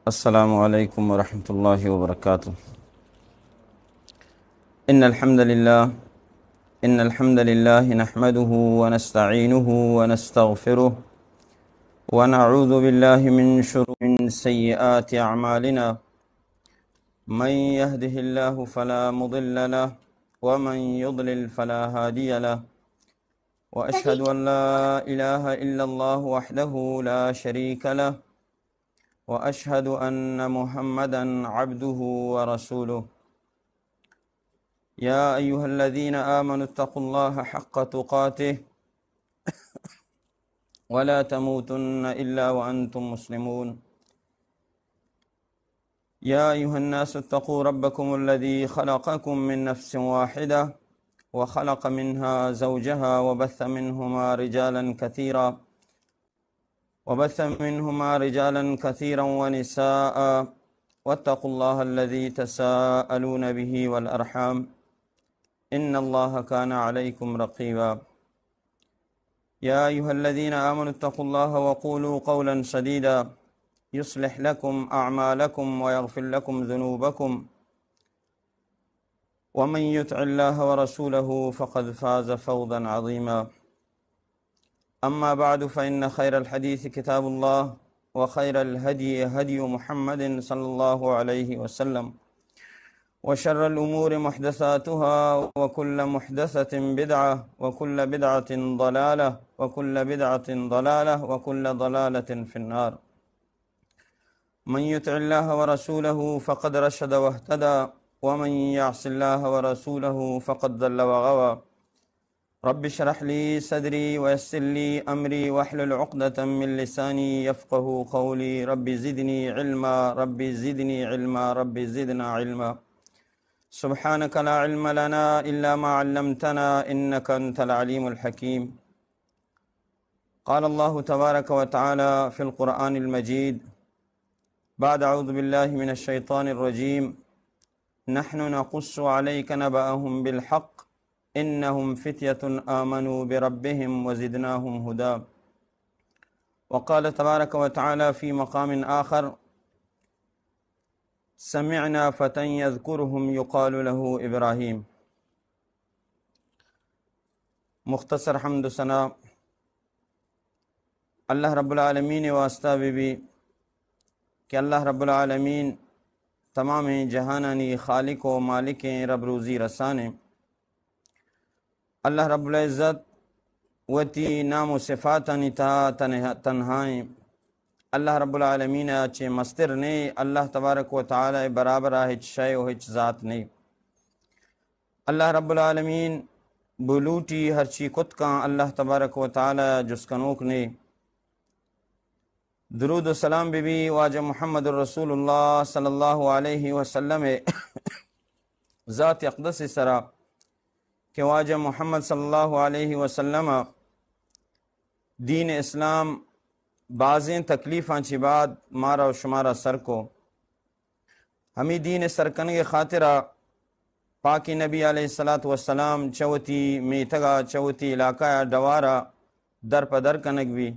السلام عليكم ورحمة الله وبركاته. إن الحمد لله، إن الحمد لله نحمده ونستعينه ونستغفره، ونعوذ بالله من شرور، من سيئات أعمالنا. من يهده الله فلا مضل له، ومن يضلل فلا هادي له. وأشهد أن لا إله إلا الله وحده لا شريك له، وأشهد أن محمدا عبده ورسوله. يا أيها الذين آمنوا اتقوا الله حق تقاته ولا تموتن إلا وأنتم مسلمون. يا أيها الناس اتقوا ربكم الذي خلقكم من نفس واحدة وخلق منها زوجها وبث منهما رجالا كثيرا، وبث منهما رجالا كثيرا ونساء، واتقوا الله الذي تساءلون به والأرحام، إن الله كان عليكم رقيبا. يا أيها الذين آمنوا اتقوا الله وقولوا قولا سديدا، يصلح لكم أعمالكم ويغفر لكم ذنوبكم، ومن يطع الله ورسوله فقد فاز فوزا عظيما. أما بعد، فإن خير الحديث كتاب الله، وخير الهدي هدي محمد صلى الله عليه وسلم، وشر الأمور محدثاتها، وكل محدثة بدعة، وكل بدعة ضلالة، وكل بدعة ضلالة، وكل ضلالة في النار. من يطع الله ورسوله فقد رشد واهتدى، ومن يعص الله ورسوله فقد ضل وغوى. رب اشرح لي صدري ويسر لي أمري واحلل عقدة من لساني يفقهوا قولي. رب زدني علما، رب زدني علما، رب زدنا علما. سبحانك لا علم لنا إلا ما علمتنا إنك أنت العليم الحكيم. قال الله تبارك وتعالى في القرآن المجيد بعد أعوذ بالله من الشيطان الرجيم: نحن نقص عليك نبأهم بالحق إنهم فتية آمنوا بربهم وزدناهم هدى. وقال تبارك وتعالى في مقام آخر: سمعنا فتى يذكرهم يقال له إبراهيم. مختصر حمد و ثنا اللہ رب العالمین ءِ واسطہ بہ بی کہ اللہ رب العالمین تمامیں جہانانی خالق و مالکیں، رب روزی رسانیں۔ اللہ رب العزت وتی نام و صفاتانی تہا تنہا، تنہائیں۔ اللہ رب العالمین ءَ چہ مستر نے، اللہ تبارک و تعالی ءِ برابر ءَ ہچ شے و ہچ ذات نے۔ اللہ رب العالمین بلوٹی ہرچی کت کن، اللہ تبارک و تعالی جست کنوک نے۔ درود و سلام بہ بی واجہ محمد رسول اللہ صلی اللہ علیہ وسلم ءِ ذات اقدس ءِ سرا کہ واجہ محمد صلی اللہ علیہ وسلم ءَ دین اسلام بازیں تکلیفاں چہ بعد مارا و شمارا سر کو۔ ہمے دین ءِ سرکنگ ءِ خاطرا پاکیں نبی علیہ الصلوۃ والسلام چہ وتی میتگا، چہ وتی علاقہ ءَ، ڈوارا در پہ در کنگ بی۔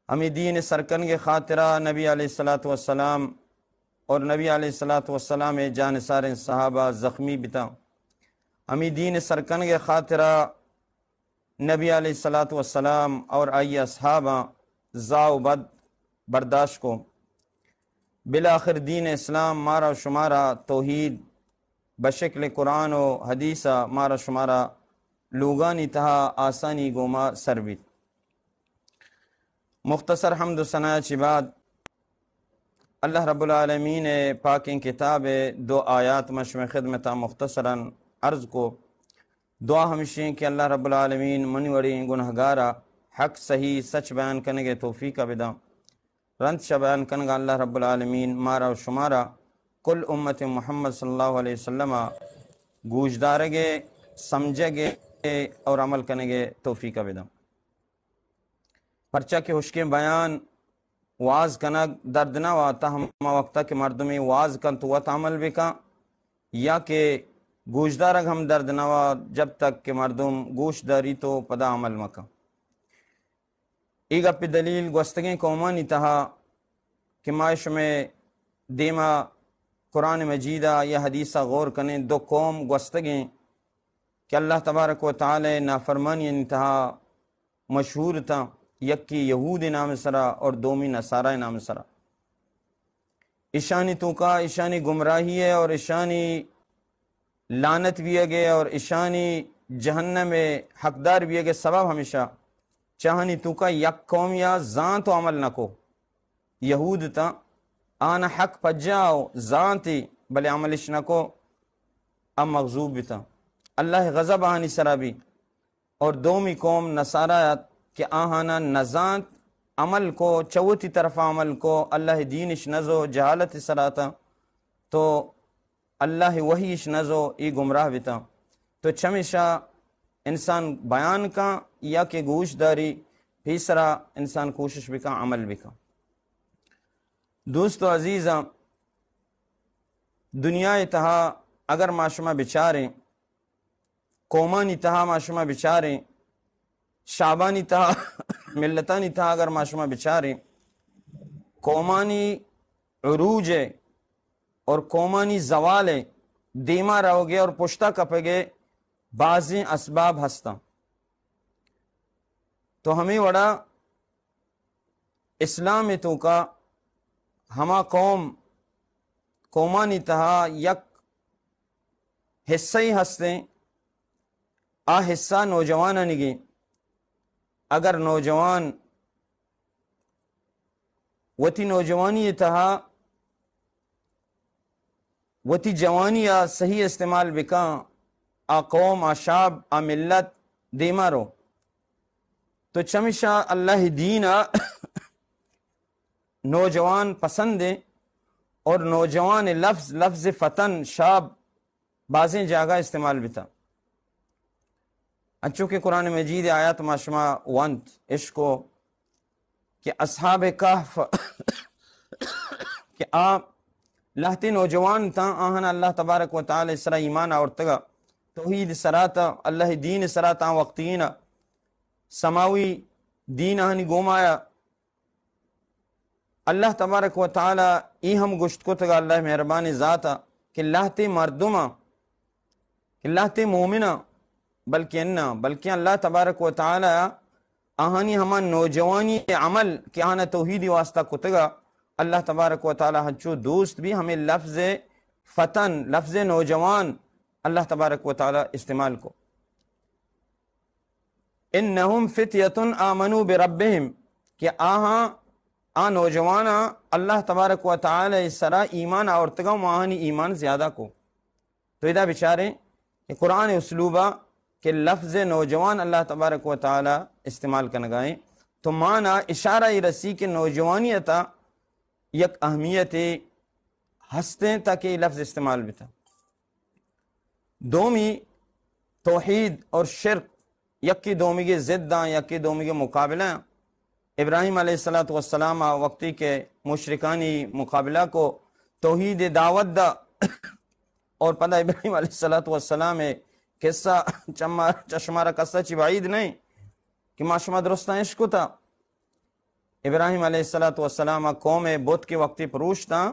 ہمے دین ءِ سرکنگ ءِ خاطرا نبی علیہ الصلوۃ والسلام اور نبی علیہ الصلوۃ والسلام ءِ جانثاریں صحابہ زخمی بتاں۔ ہمے دین ءِ سرکنگ ءِ خاطرا نبی علیہ الصلوۃ والسلام اور آئی اصحاباں زاہ و بد برداشت کو۔ بالآخر دین اسلام مارا و شمارا توحید بشکل قرآن و حدیثا مارا شمارا لوگانی تہا آسانی گوما سر بیت۔ مختصر حمد و ثنا چہ بعد اللہ رب العالمین ءِ پاکیں کتاب ءِ دو آیات من شمئے خدمتا مختصراً عرض کو۔ دعا ہمشیں کہ اللہ رب العالمین منی وڑیں گنہگارا حق صحیح سچ بیان کنگ ءِ توفیق ءَ بداں۔ رند شہ بیان کنگا اللہ رب العالمین مارا و شمارا کل امت محمد صلی اللہ علیہ وسلم ءَ گوشدارگ ءِ، سمجھگ ءِ اور عمل کنگ ءِ توفیق ءَ بداں۔ پرچا کہ ہشکیں بیان، واز کنگ درد نہ وات، ہما وقتا کہ مردمے واز کنت و وت عمل بکن، یا کہ گوشدارگ ہم درد نہ وات، جب تک کہ مردم گوش داریت و پدا عمل مکن۔ اے گپ دلیل گوستگیں قومانی تہا کہ ما شمئے دیما قرآن مجید ءَ یا حدیث ءَ غور کنیں، دو قوم گوستگیں کہ اللہ تبارک و تعالی نافرمانی تہا مشہور تاں، یکی یہود نام سرا اور دومی نصارہ نام سرا۔ اشانی توکا اشانی گمراہی ہے اور اشانی لعنت بیگ ءِ اور اشانی جہنم ءِ حقدار بیگ ءِ سبب ہمیشہ چاہانی توکا یک قوم یا زانت و عمل نہ کو۔ یہود تاں، آنا حق پجا و زانتی، بلے عملش نہ کو، ام مغضوب بتاں۔ اللہ غضب آنی سرا بی۔ اور دومی قوم نصارہ ات کہ آہانا نزانت، عمل کو، چوتی طرف عمل کو، اللہ دینش نزو، جہالت سرا تاں، تو اللہ وحیش نزو، ای گمراہ بتاں۔ تو چمیشا انسان بیان کن یا کہ گوش داری، پیسرا انسان کوشش بکن، عمل بکن۔ دوست و عزیزاں، دنیا تہا اگر ما شما بچاریں، قومانی تہا ما شما بچاریں، شابانی تہا، ملتانی تہا اگر ما شما بچاریں، قومانی عروج ءِ اور قومانی زوال ءِ دیما روگ ءِ اور پشتا کپگ ءِ بازیں اسباب ہستاں۔ تو ہمے وڑا اسلام ءِ توکا ہما قوم، قومانی تہا یک حصہ ہستیں، آ حصہ نوجوانانیگیں۔ اگر نوجوان وتی نوجوانی تہا وتی جوانی ءَ صحیح استعمال بکن، آ قوم، آ شاب، آ ملت دیما رو۔ تو چمیشا اللہ دین ءَ نوجوان پسند ہیں اور نوجوان لفظ، لفظ فتن، شاب، بازیں جاگہ استعمال بتا۔ انچو کہ قرآن مجید آیات ما شما وانت، اشکو کہ اصحاب کہف کہ آ لہتے نوجوان تاں، آہاں اللہ تبارک و تعالی سرا ایمان آورتگا، توحید سرا تا، اللہ دین سرا تا، وقتینا سماوی دین آہانی گومایا۔ اللہ تبارک و تعالی ای ہم گوشت کتگا، اللہ مہربان ذات کہ لہتے مردم کہ لہتے مومناں، بلکہ اناں، بلکہ اللہ تبارک و تعالی آہانی ہما نوجوانی عمل کہ آہانا توحیدی واسطہ کتگا، اللہ تبارک و تعالی ہنچو دوست بی، ہمیں لفظ فتن، لفظ نوجوان اللہ تبارک و تعالی استعمال کو۔ انہم فتیۃ آمنوا بربہم، کہ آہاں، آ نوجواناں اللہ تبارک و تعالی سرا ایمان آورتگا و آہانی ایمان زیادہ کو۔ تو ادا بچاریں کہ قرآن اسلوبا کہ لفظ نوجوان اللہ تبارک و تعالی استعمال کنگائیں، تو مانا اشارہ ای رسی کہ نوجوانی اتا یک اہمیت ہستیں تاکہ یہ لفظ استعمال بتا۔ دومی، توحید اور شرک یکی دومی کے ضد آں، یکی دومی کے مقابلہ آں۔ ابراہیم علیہ الصلوۃ والسلام آ وقتی کہ مشرکانی مقابلہ کو توحید دعوت دا اور پدا ابراہیم علیہ الصلوۃ والسلام قصہ چما، چشمارا قصہ چی بعید نہیں کہ ما شما درستاں اشکتا۔ ابراہیم علیہ الصلوۃ والسلام قوم بت کے وقتی پروشتاں،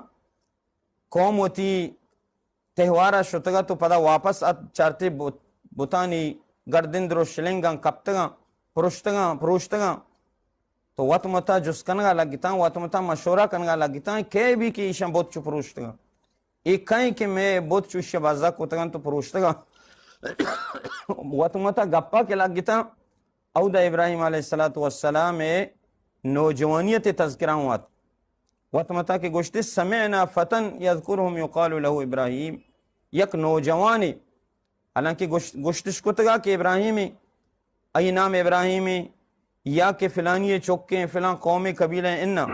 قوم وتی تہوارا شتگا تو پدا واپس ات، چارتے بت، بتانی گردن درو شلنگاں کپتگاں، پروشتگاں، پروشتگاں۔ تو وت متا جست کنگا لگتاں، وت متا مشورہ کنگا لگتاں، کئے بی کہ ایشاں بت چو پروشتگاں؟ اے کئے کہ مئے بت چو ایشاں بزا کتگاں تو پروشتگاں؟ وت متا گپا کہ لگتاں، اودا ابراہیم علیہ الصلوۃ والسلام نوجوانیت تذکرہ ہوں ات۔ وت متا کہ گوشتے، سمعنا فتى يذكرهم يقال له ابراہیم، یک نوجوانے، حالانکہ گوشت، گوشتش کتگا کہ ابراہیم، ای نام ابراہیم، یا کہ فلانی چکیں، فلان قوم قبیلہ انا۔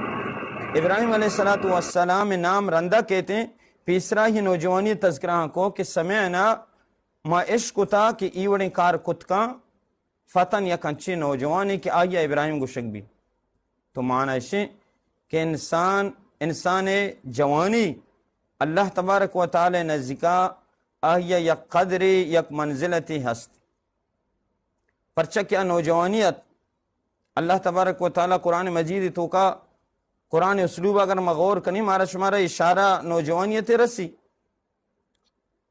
ابراہیم علیہ الصلوۃ والسلام نام رندا کہتے، پیسرا یہ نوجوانی تذکرہ کو کہ سمعنا، ما اشکتا کہ ای وڑیں کار کتکاں، فتن یک انچیں نوجوانے کہ آئی ء ابراہیم گوشگ بی۔ تو معنی اشیں کہ انسان، انسان جوانی اللہ تبارک و تعالی نزدیکا آئی ء یک قدرے، یک منزلتے ہست۔ پرچہ کہ آ نوجوانی ات، اللہ تبارک و تعالی قرآن مجید توکا قرآن اسلوب اگر ما غور کنیں، مارا شمارا اشارہ نوجوانیت رسی۔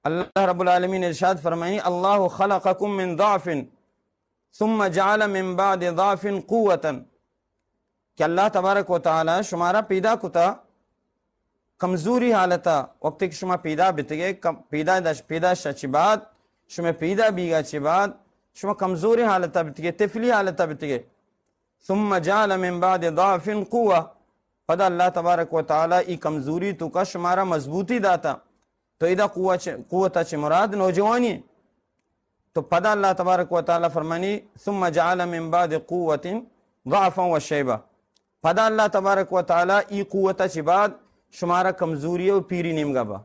اللہ رب العالمین ارشاد فرمائنی، اللہ خلقکم من ضعف ثم جعل من بعد ضعف قوة، کہ اللہ تبارک و تعالی شمارا پیدا کتا کمزوری حالتا، وقتی کہ شما پیدا بتگے، کم-، پیدا داشت، پیدا شا چی بعد، شما پیدا بیگا چی بعد، شما کمزوری حالتا بتگے، طفلی حالتا بتگے۔ ثم جعل من بعد ضعف قوة، پدا اللہ تبارک و تعالی ای کمزوری توکا شمارا مضبوطی داتا۔ تو ادا قوت چ-، قوت چ مراد نوجوانی۔ تو پدا اللہ تبارک و تعالی فرمانی، ثم جعل من بعد قوة ضعفا و شیبہ۔ پدا اللہ تبارک و تعالی ای قوت چ بعد شمارا کمزوری و پیری نیمگا با۔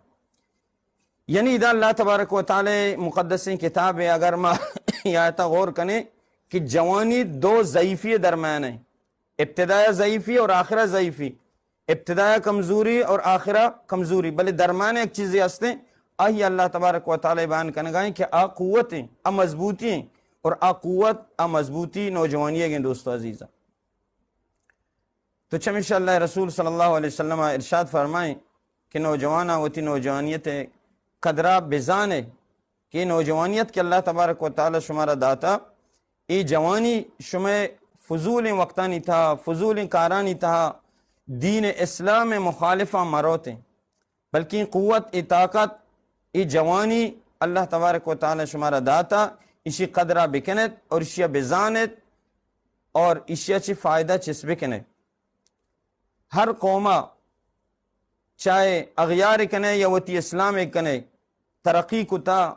یعنی ادا اللہ تبارک و تعالی مقدسیں کتاب ہے، اگر ما ای آیتا غور کنیں کہ جوانی دو ضعیفی درمیان ہے، ابتدایا ضعیفی اور آخرا ضعیفی، ابتدایا کمزوری اور آخرا کمزوری، بلے درمیان ایک چیزے ہستے، آہی اللہ تبارک و تعالی بیان کنگائیں کہ آ قوت ہیں، آ مضبوطی ہیں، اور آ قوت، آ مضبوطی نوجوانی ہے، دوستو عزیزاں۔ تو چمیشا اللہ رسول صلی اللہ علیہ وسلم ارشاد فرمائیں کہ نوجواناں وتی نوجوانیت قدرا بزانے کہ نوجوانیت کہ اللہ تبارک و تعالی شمارا داتا، اے جوانی شمے فضولیں وقتانی تہا، فضولیں کارانی تہا دین اسلام مخالفاں مروتیں، بلکیں قوت، اے طاقت، اے جوانی اللہ تبارک و تعالی شمارا داتا، اشی قدرا بکنت اور اشیا بزانت اور اشیا چی فائدہ چس بکنت۔ ہر قوما چاہے اغیار کنے یا وتی اسلام کنے، ترقی کتا،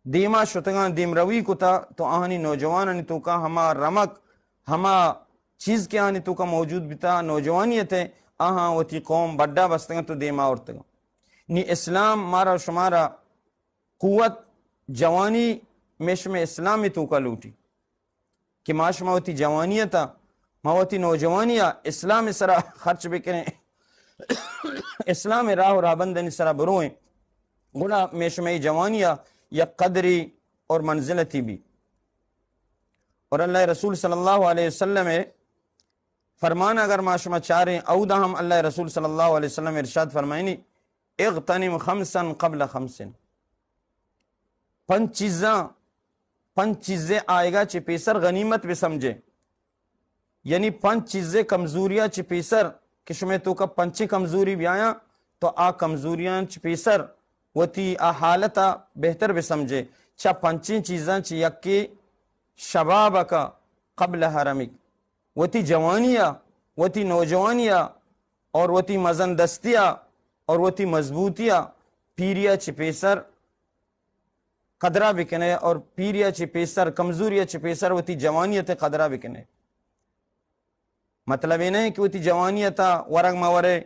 دیما شتگاں، دیمروی کتا، تو آہانی نوجوانانی توکا ہما رمک، ہما چیز کہ آہانی توکا موجود بتا، نوجوانیت ہے، آہاں وتی قوم بڈا بستگاں تو دیما آورتگاں۔ نی اسلام مارا شمارا قوت، جوانی، میشم اسلام توکا لوٹی۔ کہ ما شما وتی جوانی تا، ما وتی نوجوانی ء اسلام سرا خرچ بکنیں، اسلام راہ و راہبندانی سرا برویں، گڑا مے شمئی جوانی ء یک قدری اور منزلتی بی۔ اور اللہ رسول صلی اللہ علیہ وسلم فرمان اگر ما شما چاریں، اودا ہم اللہ رسول صلی اللہ علیہ وسلم ارشاد فرمائنی، اغتنم خمسا قبل خمس۔ پنچ چیزاں، پنچ چیزیں آئیگا چہ پیسر غنیمت بہ سمجھے۔ یعنی پنچ چیزیں کمزوریاں چہ پیسر کہ شمے توکا پنچیں کمزوری بیایاں، تو آ کمزوریاں چہ پیسر وتی آ حالتا بہتر بہ سمجھے۔ چا پنچیں چیزاں چہ یکے شبابک قبل ہرمک۔ وتی جوانی ء، وتی نوجوانی ء اور وتی مزن دستی ء اور وتی مضبوطی ء پیری ء چہ پیسر قدرہ بکنے اور پیری ء چہ پیسر، کمزوری ء چہ پیسر وتی جوانی ء تہ قدرہ بکنے۔ مطلب اے نہ کہ وتی جوانی ء تہ ورگ مہ ورے،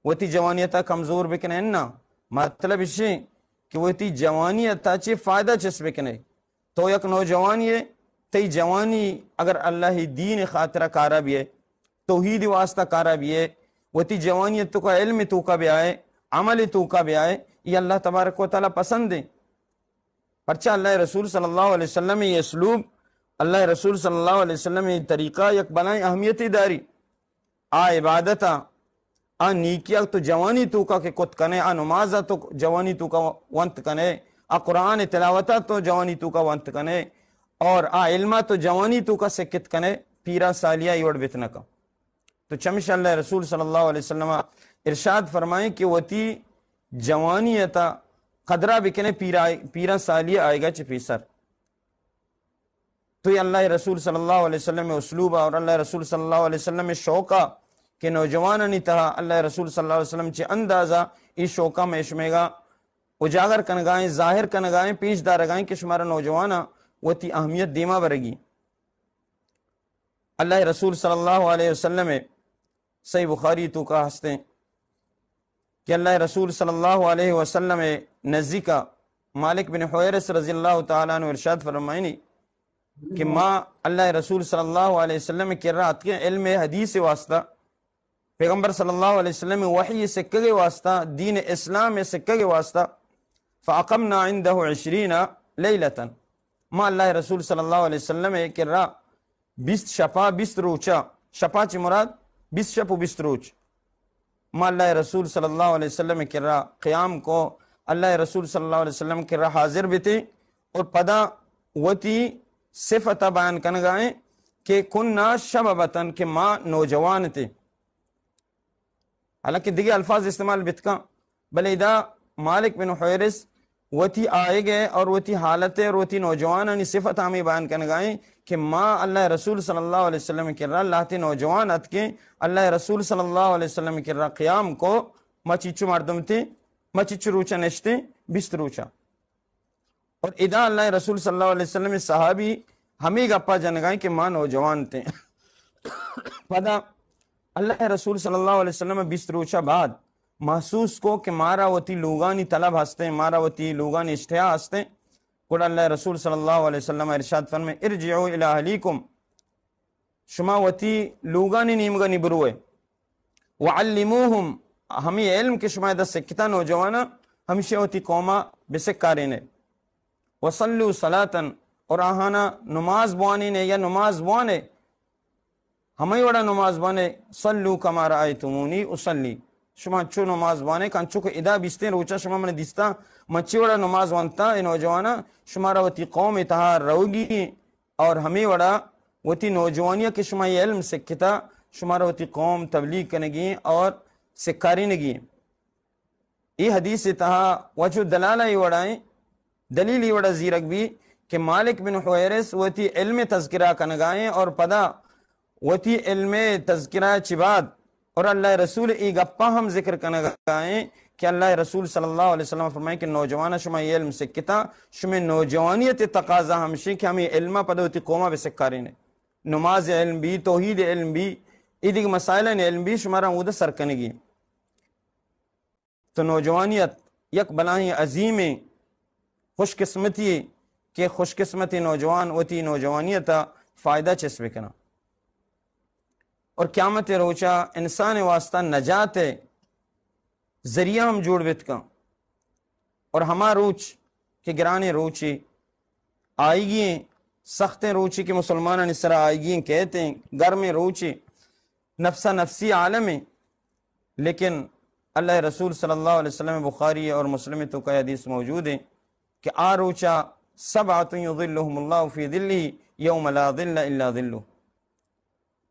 وتی جوانی ء تہ کمزور بکنے، نہ۔ مطلب اش کہ وتی جوانی ء تہ چہ فائدہ چست بکنے۔ تو یک نوجوانے ئے، تئی جوانی اگر اللہ ء دین ء خاطر ء کارا بیئے، توحید ء واسطہ کارا بیئے، وتی جوانی ء توکا علم ء توکا بیائے، عمل ء توکا بیائے، یہ اللہ تبارک و تعالی پسند انت۔ پرچا اللہ ء رسول صلی اللہ علیہ وسلم ء یہ اسلوب، اللہ ء رسول صلی اللہ علیہ وسلم ء یہ طریقہ یک بلائیں اہمیتی داری۔ آ عبادت ء، آ نیکی ء تو جوانی توکا کہ کت کنے، آ نماز ء تو جوانی توکا ونت کنے، آ قرآن تلاوت ء تو جوانی توکا ونت کنے، اور آ علم ء تو جوانی توکا سکت کنے، پیران سالی ء ای وڑ بت نہ کن۔ تو چمش اللہ رسول صلی اللہ علیہ وسلم ارشاد فرمائیں کہ وتی جوانی ء تا قدرہ بکنے پیرا-، پیران سالی ء آئیگا چہ پیسر۔ تو یہ اللہ رسول صلی اللہ علیہ وسلم اسلوب اور اللہ رسول صلی اللہ علیہ وسلم شوق کہ نوجوانانی تہا اللہ رسول صلی اللہ علیہ وسلم چہ اندازہ ای شوقا میں شمیگا اجاگر کنگائیں، ظاہر کنگائیں، پیش دارگائیں کہ شمارا نوجوانا وتی اہمیت دیما برگی۔ اللہ رسول صلی اللہ علیہ وسلم صحیح بخاری توکا ہستیں کہ اللہ رسول صلی اللہ علیہ وسلم نزدیکا مالک بن حویرث رضی اللہ تعالی عنہ ارشاد فرمائنی کہ ما اللہ رسول صلی اللہ علیہ وسلم کرا اتکیں علم حدیث واسطہ، پیغمبر صلی اللہ علیہ وسلم وحی سکگے واسطہ، دین اسلام سکگے واسطہ، فاقمنا عنده عشرین لیلة، ما اللہ رسول صلی اللہ علیہ وسلم کرا بیست شپا، بیست روچا، شپا چی مراد؟ بیست شپ و بیست روچ ما اللہ رسول صلی اللہ علیہ وسلم کرا قیام کو، اللہ رسول صلی اللہ علیہ وسلم کرا حاضر بیتے اور پدا وتی صفت بیان کنگائیں کہ کننا شبابتن، کہ ما نوجوان تے۔ حالانکہ دیگہ الفاظ استعمال بتکاں، بلے ادا مالک بن حویرث وتی آئیگ ء اور وتی حالت ء اور وتی نوجوانانی صفت ہمیں بیان کنگائیں کہ ما اللہ رسول صلی اللہ علیہ وسلم کرا لہتے نوجوان اتکیں، اللہ رسول صلی اللہ علیہ وسلم کرا قیام کو، ما چچو مردم تیں، ما چچو روچا نشتیں، بیست روچا۔ اور ادا اللہ رسول صلی اللہ علیہ وسلم صحابی ہمیں گپا جنگائیں کہ ما نوجوان تیں۔ پدا اللہ رسول صلی اللہ علیہ وسلم بیست روچہ بعد محسوس کو کہ مارا وتی لوگانی طلب ہستیں، مارا وتی لوگانی اشتہا ہستیں۔ گڑا اللہ رسول صلی اللہ علیہ وسلم ارشاد فرمائے، ارجعوا الی اہلیکم، شما وتی لوگانی نیمگا نی بروئے۔ وعلموہم، ہمیں علم کہ شما ادا سکتا نوجوانا، ہمشی وتی قوما بسکارینے۔ وصلوا صلاتا، اور آہانا نماز بوانینے یا نماز بوانے، ہمیں وڑا نماز بوانے۔ صلوا کما رأیتمونی اصلی، شما چو نماز بوانے کن چو کہ ادا بیستیں روچا شما من دیستا، من چی وڑا نماز وانتا، اے نوجوانا شمارا وتی قوم تہا روگی اور ہمیں وڑا وتی نوجوانی کہ شما یہ علم سکھتا، شمارا وتی قوم تبلیغ کنگی اور سکھارینگی۔ یہ حدیث تہا وجہ دلالہ یہ وڑائیں، دلیل یہ وڑا زیرک بھی کہ مالک بن حویرث وتی علم تذکرہ کنگائیں اور پدا وتی علم تذکرہ چی بعد اور اللہ رسول ای گپا ہم ذکر کنگائیں کہ اللہ رسول صلی اللہ علیہ وسلم فرمائیں کہ نوجوان شما یہ علم سکھتا، شما نوجوانیت تقاضا ہمشی کہ ہمیں علم پد وتی قوما بسکارین۔ نماز علم بھی، توحید علم بھی، ای دیگہ مسائل علم بھی شمارا اود سر کنگی۔ تو نوجوانیت یک بلاہیں عظیمیں خوش قسمتی کہ خوش قسمتی نوجوان وتی نوجوانیت فائدہ چس بکناں اور قیامت روچا انسان واسطہ نجات ذریعہ ہم جوڑ بیت کن۔ اور ہما روچ کہ گرانیں روچے آئیگی ہیں، سختیں روچے کہ مسلمانانی سرا آئیگی ہیں، کہتے ہیں گرمیں روچے، نفسا نفسی عالم ہیں، لیکن اللہ رسول صلی اللہ علیہ وسلم، بخاری اور مسلم تو کا حدیث موجود ہے کہ آ روچا سبعة يظلهم الله في ظله يوم لا ظل إلا ظله۔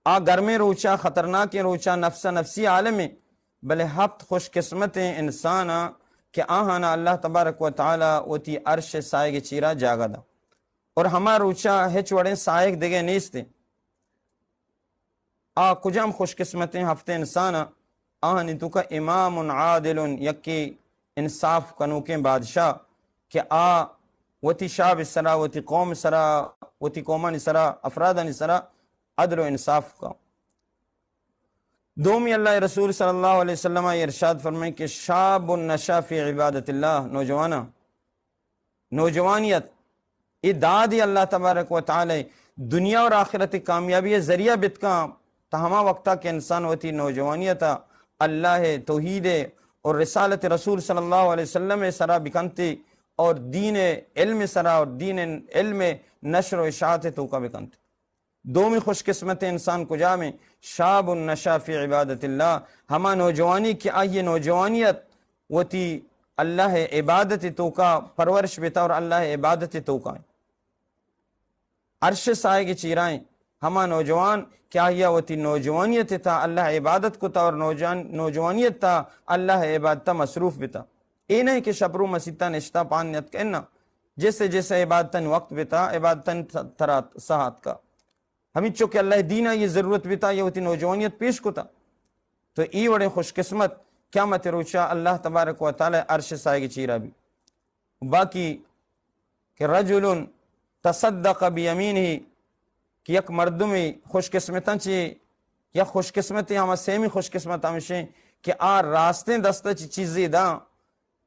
آ گرمیں روچا، خطرناکیں روچا، نفسا نفسی عالم ہیں، بلے ہفت خوش قسمتیں انسان کہ آہانا اللہ تبارک و تعالی وتی عرش سائگ چیرا جاگہ دا اور ہما روچا ہچ وڑیں سائگ دگہ نیست۔ آ کجام خوش قسمتیں ہفتے انسان؟ آہانی توکا امام عادل، یکی انصاف کنوکیں بادشاہ کہ آ وتی شعب سرا، وتی قوم سرا، وتی قومانی سرا، افرادانی سرا عدل و انصاف کا۔ دومی اللہ رسول صلی اللہ علیہ وسلم ارشاد فرمائیں کہ شاب نشا فی عبادت اللہ، نوجوانا نوجوانیت، اے داد اللہ تبارک و تعالی دنیا اور آخرت کامیابی ذریعہ بتکاں۔ تا ہما وقتا کہ انسان وتی نوجوانیت اللہ توحید اور رسالت رسول صلی اللہ علیہ وسلم سرا بکنتے اور دین علم سرا اور دین علم نشر و اشاعت توکا بکنتے۔ دومی خوش قسمت انسان کجام ہیں؟ شاب نشا فی عبادت اللہ، ہما نوجوانی کہ آئی نوجوانیت وتی اللہ عبادت توکا پرورش بیتا اور اللہ عبادت توکا عرش سائگ چیرائیں۔ ہما نوجوان کہ آئی وتی نوجوانیت تا اللہ عبادت کتا اور نوجوان، نوجوانیت تا اللہ عبادت مصروف بیتا۔ اے نہیں کہ شپرو مسیتا نشتا پان نیت کرنا، جیسے جیسے عبادتن وقت بیتا، عبادتن ترا ساعت کا۔ ہمینچو کہ اللہ دین ء یہ ضرورت بیتا، یہ وتی نوجوانیت پیش کتا، تو ای وڑیں خوش قسمت قیامت روچا اللہ تبارک و تعالی عرش سائگ چیرا بھی۔ باقی کہ رجل تصدق بیمینہ، کہ یک مردمی خوش قسمتاں چی، یا خوش قسمتی ہما سیمی خوش قسمت ہمشیں کہ آ راستیں دست چی چیزی داں،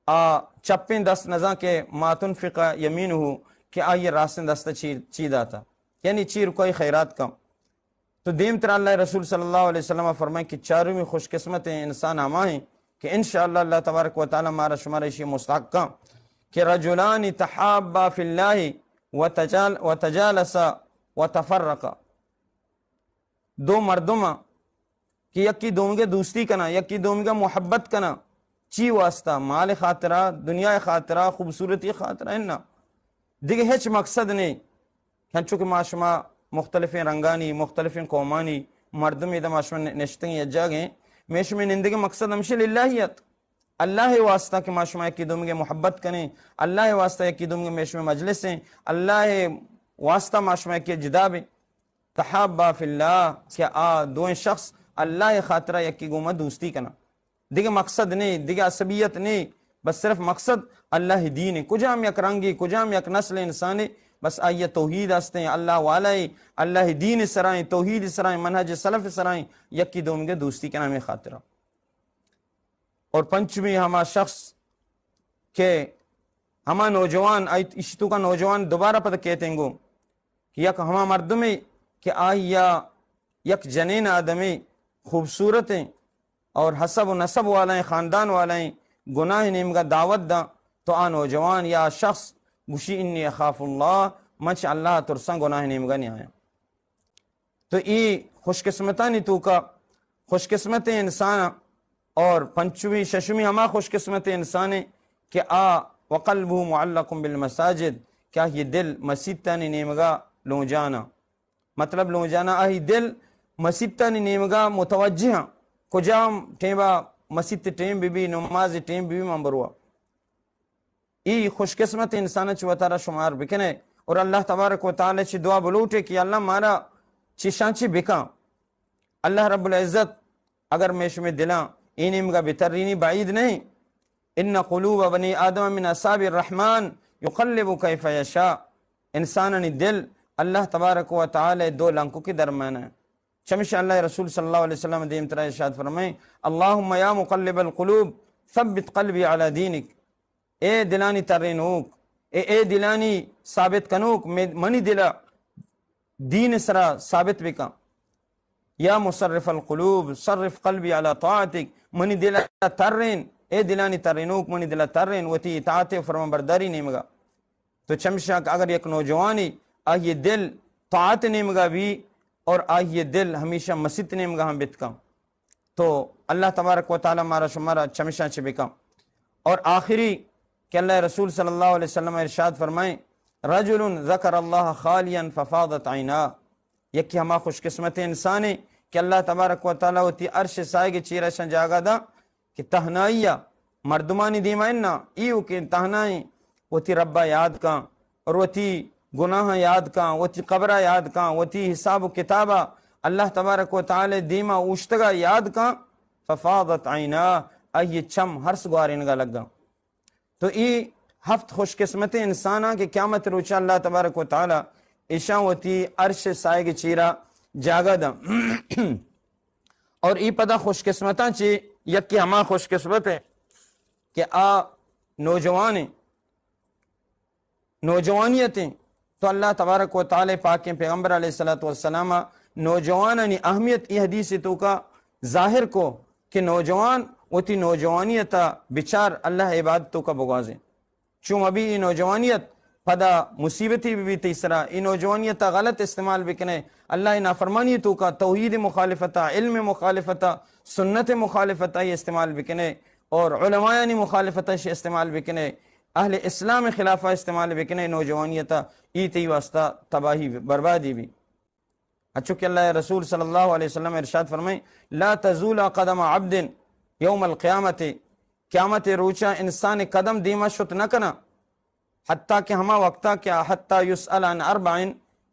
آ چپیں دست نزاں کہ ما تنفق یمینہ، کہ آئی راستیں دست چی، چی داتا، یعنی چی رکائی خیرات کم۔ تو دیم تر اللہ رسول صلی اللہ علیہ وسلم فرمائیں کہ چارمی خوش قسمت انسان ہما ہیں کہ انشاءاللہ اللہ تبارک و تعالی مارا شمارا اشی مستحق کم کہ رجلان تحابا فی اللہ وتجال-، وتجالسا وتفرقا۔ دو مردم کہ یکی دومگے دوستی کناں، یکی دومگے محبت کناں۔ چی واسطہ؟ مال خاطرہ، دنیا خاطرہ، خوبصورتی خاطرہ؟ نہ، دگہ ہچ مقصد نہیں۔ ہنچو کہ ما شما مختلفیں رنگانی، مختلفیں قومانی مردم ادا ما شما نشتگیں یک جاگہ ہیں، میں شما نندگے مقصد ہمشی للہیت، اللہ واسطہ کہ ما شما یکی دومگے محبت کنیں، اللہ واسطہ یکی دومگے میں شما مجلس ہیں، اللہ واسطہ ما شما یکی جدا بیں۔ تحابا فی اللہ، کہ آ دوئیں شخص اللہ خاطرہ یکی گوما دوستی کناں۔ دگہ مقصد نے، دگہ عصبیت نے، بس صرف مقصد اللہ دین ہے۔ کجام یک رنگی، کجام یک نسل انسانے، بس آئی توحید ہستیں، اللہ والائیں، اللہ دین سرائیں، توحید سرائیں، منہج سلف سرائیں، یکی دومگے دوستی کناں ہمیں خاطرہ۔ اور پنچمی ہما شخص کہ ہما نوجوان، آئی اشتو کا نوجوان دوبارہ پد کہتے ہیں گو، کہ یک ہما مردمے کہ آئی یک جنین آدمے خوبصورت ہیں اور حسب و نسب والا ہیں، خاندان والا ہیں، گناہ نیمگا دعوت داں، تو آ نوجوان یا شخص گوشی، انی اخاف اللہ، من چہ اللہ ترساں، گناہ نیمگا نہیں آیا۔ تو ای خوش قسمتانی توکا خوش قسمت انسان اور پنچمی ششمی ہما خوش قسمت انسان ہے کہ آ وقلبه معلق بالمساجد، کہ آئی دل مسیتانی نیمگا لونجانا، مطلب لونجانا، آئی دل مسیتانی نیمگا متوجہ ہیں۔ کجام ٹیمبا مسیت ٹیم بی بی، نماز ٹیم بی بی، من بروا۔ ای خوش قسمت انسان چہ وتارا شمار بکنے اور اللہ تبارک و تعالی چہ دعا بلوٹے کہ اللہ مارا چشاں چہ بکاں۔ اللہ رب العزت اگر میں شمے دلاں اے نیمگا بترینی بعید نہیں۔ ان قلوب بنی آدم من اصابع الرحمن یقلب کیف یشاء۔ انسانانی دل اللہ تبارک و تعالی دو لنکو کے درمیان ہے۔ چمش اللہ رسول صلی اللہ علیہ وسلم دیم ترا ارشاد فرمائیں، اللهم يا مقلب القلوب ثبت قلبي على دينك۔ اے دلانی ترینوک، اے، اے دلانی ثابت کنوک، میں، منی دل دین سرا ثابت بکن۔ یا مصرف القلوب صرف قلبي على طاعتك، منی دل ترین، اے دلانی ترینوک، منی دل ترین وتی اطاعت و فرمان برداری نیمگا۔ تو چمشا کہ اگر یک نوجوانی آئی دل طاعت نیمگا بی اور آئی دل ہمیشہ مسیت نیمگا ہم بتکاں، تو اللہ تبارک و تعالی مارا شمارا چمشاں چہ بکاں۔ اور آخری کہ اللہ رسول صلی اللہ علیہ وسلم ارشاد فرمائیں، رجل ذکر اللہ خالیا ففاضت عیناہ، یکی ہما خوش قسمت انسانے کہ اللہ تبارک و تعالی وتی عرش سائگ چیرا شان جاگا دا کہ تہنائی ء مردمانی دیما اناں، ایوکیں تہنائیں وتی رب ء یاد کاں اور وتی گناہاں یاد کاں، وتی قبر ء یاد کاں، وتی حساب و کتاب ء اللہ تبارک و تعالی دیما اوشتگ ء یاد کاں، ففاضت عیناہ، آئی چم ہرس گوارینگ ء لگاں۔ تو ای ہفت خوش قسمتیں انساناں کہ قیامت روچ اللہ تبارک و تعالی ایشاں وتی عرش سائگ چیرا جاگہ داں۔ اور ای پدا خوش قسمتاں چی یکی ہما خوش قسمت ہے کہ آ نوجوان ہیں، نوجوانیت ہیں۔ تو اللہ تبارک و تعالی پاکیں پیغمبر علیہ الصلوۃ والسلام نوجوانانی اہمیت ای حدیث تو کا ظاہر کو کہ نوجوان وتی نوجوانیت بچار اللہ عبادت تو کا بگوازیں۔ چون ابھی ای نوجوانیت پدا مصیبتی بی بی تئی سرا، ای نوجوانیت غلط استعمال بکنے، اللہ نافرمانی تو کا توحید مخالفتا، علم مخالفتا، سنت مخالفتا ای استعمال بکنے اور علمایانی مخالفتا شی استعمال بکنے، اہل اسلام خلافا استعمال بکنے نوجوانیتا، ای تئی واسطہ تباہی بربادی بی۔ اچو کہ اللہ رسول صلی اللہ علیہ وسلم ارشاد فرمائیں، لا تزول قدم عبد یوم القیامت، قیامت روچا انسان قدم دیما شت نہ کنا، حتی کہ ہما وقتا کہ حتی یسأل عن اربع،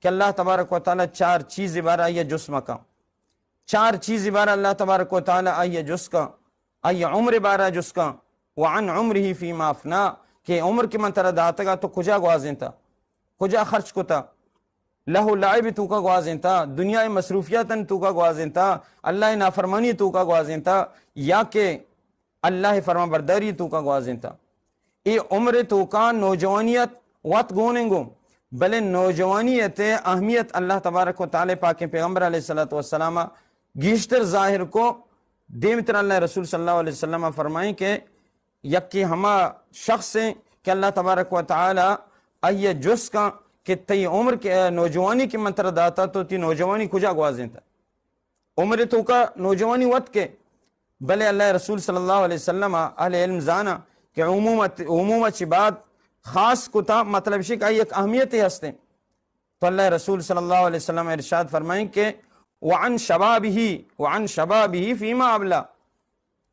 کہ اللہ تبارک و تعالی چار چیز بارا آئی جست مکا، چار چیز بارا اللہ تبارک و تعالی آئی جست کا، آئی عمر بارا جست کا، وعن عمره فيما افنى، کہ عمر کہ من ترا داتگا تو کجا گوازینتا، کجا خرچ کتا، لہو لعب توکا گوازینتا، دنیا مصروفیاتن توکا گوازینتا، اللہ نافرمانی توکا گوازینتا، یا کہ اللہ فرمان برداری توکا گوازینتا۔ اے عمر توکا نوجوانیت وت گوننگو، بلے نوجوانیت اہمیت اللہ تبارک و تعالی پاکیں پیغمبر علیہ الصلوۃ والسلام گیشتر ظاہر کو۔ دیمتر اللہ رسول صلی اللہ علیہ وسلم فرمائیں کہ یکے ہما شخص ہیں کہ اللہ تبارک و تعالی آئی جست کن کہ تئی عمر کہ نوجوانی کہ من ترا داتا تو تی نوجوانی کجا گوازینتا؟ عمر توکا نوجوانی وت کے، بلے اللہ رسول صلی اللہ علیہ وسلم اہل علم زانا کہ عمومت، عموم چی بعد خاص کتا، مطلب شی کہ آئی یک اہمیت ہستے۔ تو اللہ رسول صلی اللہ علیہ وسلم ارشاد فرمائیں کہ وعن شبابہ، وعن شبابہ فیما ابلا،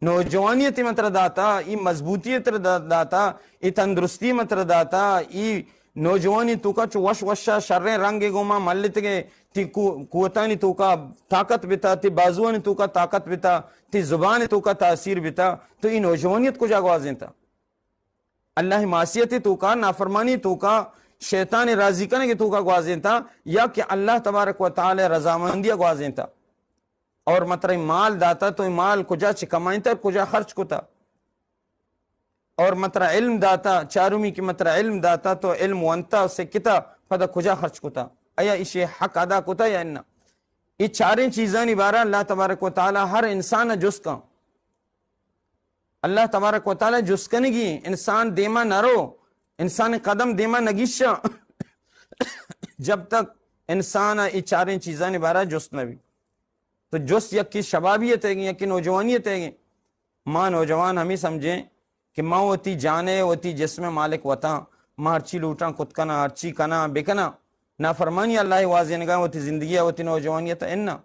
نوجوانی تی متر داتا، ای مضبوطی تر دا-، داتا، ای تندرستی متر داتا، ای نوجوانی توکا چو وش وشا شریں رنگ گوما ملتگے، تی قو-، قوتانی توکا طاقت بتا، تی بازوانی توکا طاقت بتا، تی زبان توکا تاثیر بتا، تو ای نوجوانیت کجا گوازینتا؟ اللہ معصیت توکا، نافرمانی توکا، شیطان راضی کنگے توکا گوازینتا، یا کہ اللہ تبارک و تعالی رضامندی گوازینتا؟ اور مترا مال داتا، تو مال کجا چہ کمائینتا، کجا خرچ کتا؟ اور مترا علم داتا، چارمی کہ مترا علم داتا، تو علم ونتا و سکتا، پدا کجا خرچ کتا؟ آیا ایشی حق ادا کتا یا انا؟ ای چاریں چیزانی بارا اللہ تبارک و تعالی ہر انسان جست کن۔ اللہ تبارک و تعالی جست کنگی، انسان دیما نرو، انسان قدم دیما نگیشا جب تک انسان ای چاریں چیزانی بارا جست نبی۔ تو جست یکی شبابیت ہے، یکی نوجوانیت ہے۔ ما نوجوان ہمیں سمجھیں کہ ما وتی جانے، وتی جسم مالک وتاں، ما ہرچی لوٹاں کت کناں، ہرچی کناں بکناں، نافرمانی اللہ واجنگا وتی زندگی، وتی نوجوانیت انا۔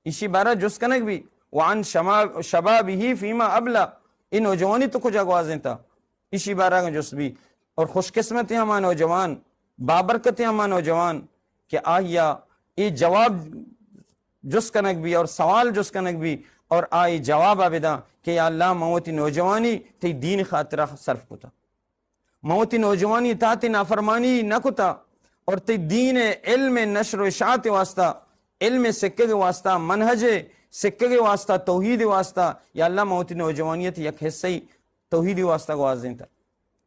ایشی بارا جست کنگ بی، وعن شما-، شبابہ فیما ابلا، ای نوجوانی تو کجا گوازینتا؟ ایشی بارا جست بی۔ اور خوش قسمت ہیں ہما نوجوان، بابرکت ہیں ہما نوجوان کہ آہیا ای جواب جست کنگ بی اور سوال جست کنگ بی اور آئی جواب بدا کہ یا اللہ، من وتی نوجوانی تی دین خاطرہ صرف کتا۔ من وتی نوجوانی تا تی نافرمانی نہ کتا اور تی دین علم نشر و اشاعت واسطہ، علم سکگ واسطہ، منہج سکگ واسطہ، توحید واسطہ، یا اللہ، من وتی نوجوانی تی یک حصہ ہی توحید واسطہ گوازینتا۔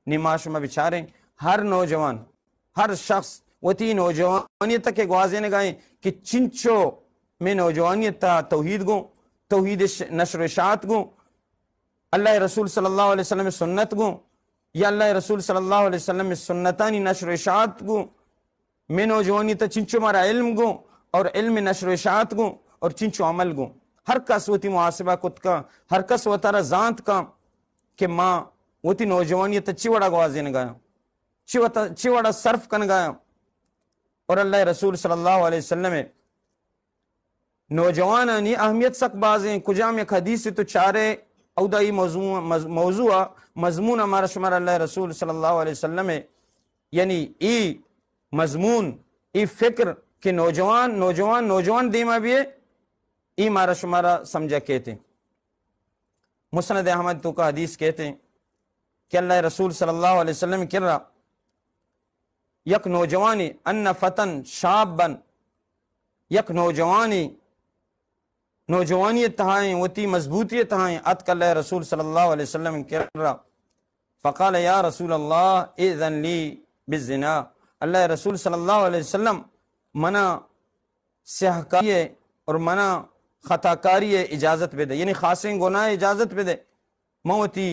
نی ما شما بچاریں، ہر نوجوان، ہر شخص وتی نوجوانی تک گوازینگائیں کہ چنچو میں نوجوانی تا توحید گوں، توحید ش-، نشر و اشاعت گوں، اللہ رسول صلی اللہ علیہ وسلم سنت گوں، یا اللہ رسول صلی اللہ علیہ وسلم سنتانی نشر و اشاعت گوں، میں نوجوانی تا چنچو مارا علم گوں اور علم نشر و اشاعت گوں اور چنچو عمل گوں۔ ہر کس وتی محاسبہ کت کا، ہر کس وتارا زانت کا کہ ما وتی نوجوانی تا چی وڑا گوازینگایا، چی وتا-، چی وڑا صرف کنگایا۔ اور اللہ رسول صلی اللہ علیہ وسلم نوجوانانی اہمیت سک بازیں۔ کجام یک حدیث تو چارے، اودا ای موضوع، مض-، موضوع، مضمون ہمارا شمار اللہ رسول صلی اللہ علیہ وسلم، یعنی ای مضمون، ای فکر کہ نوجوان، نوجوان، نوجوان دیما بیے، ای مارا شمارا سمجھا کہتے۔ مسند احمد تو کا حدیث کہتے کہ اللہ رسول صلی اللہ علیہ وسلم کرا یک نوجوانی، ان فتن شابن، یک نوجوانی، نوجوانی تہائیں، وتی مضبوطی تہائیں، اتک اللہ رسول صلی اللہ علیہ وسلم کرا، فقال یا رسول اللہ اذن لی بالزنا، اللہ رسول صلی اللہ علیہ وسلم منا سیاہکاری اور منا خطاکاری اجازت بدے، یعنی خاصیں گناہ اجازت بدے، من وتی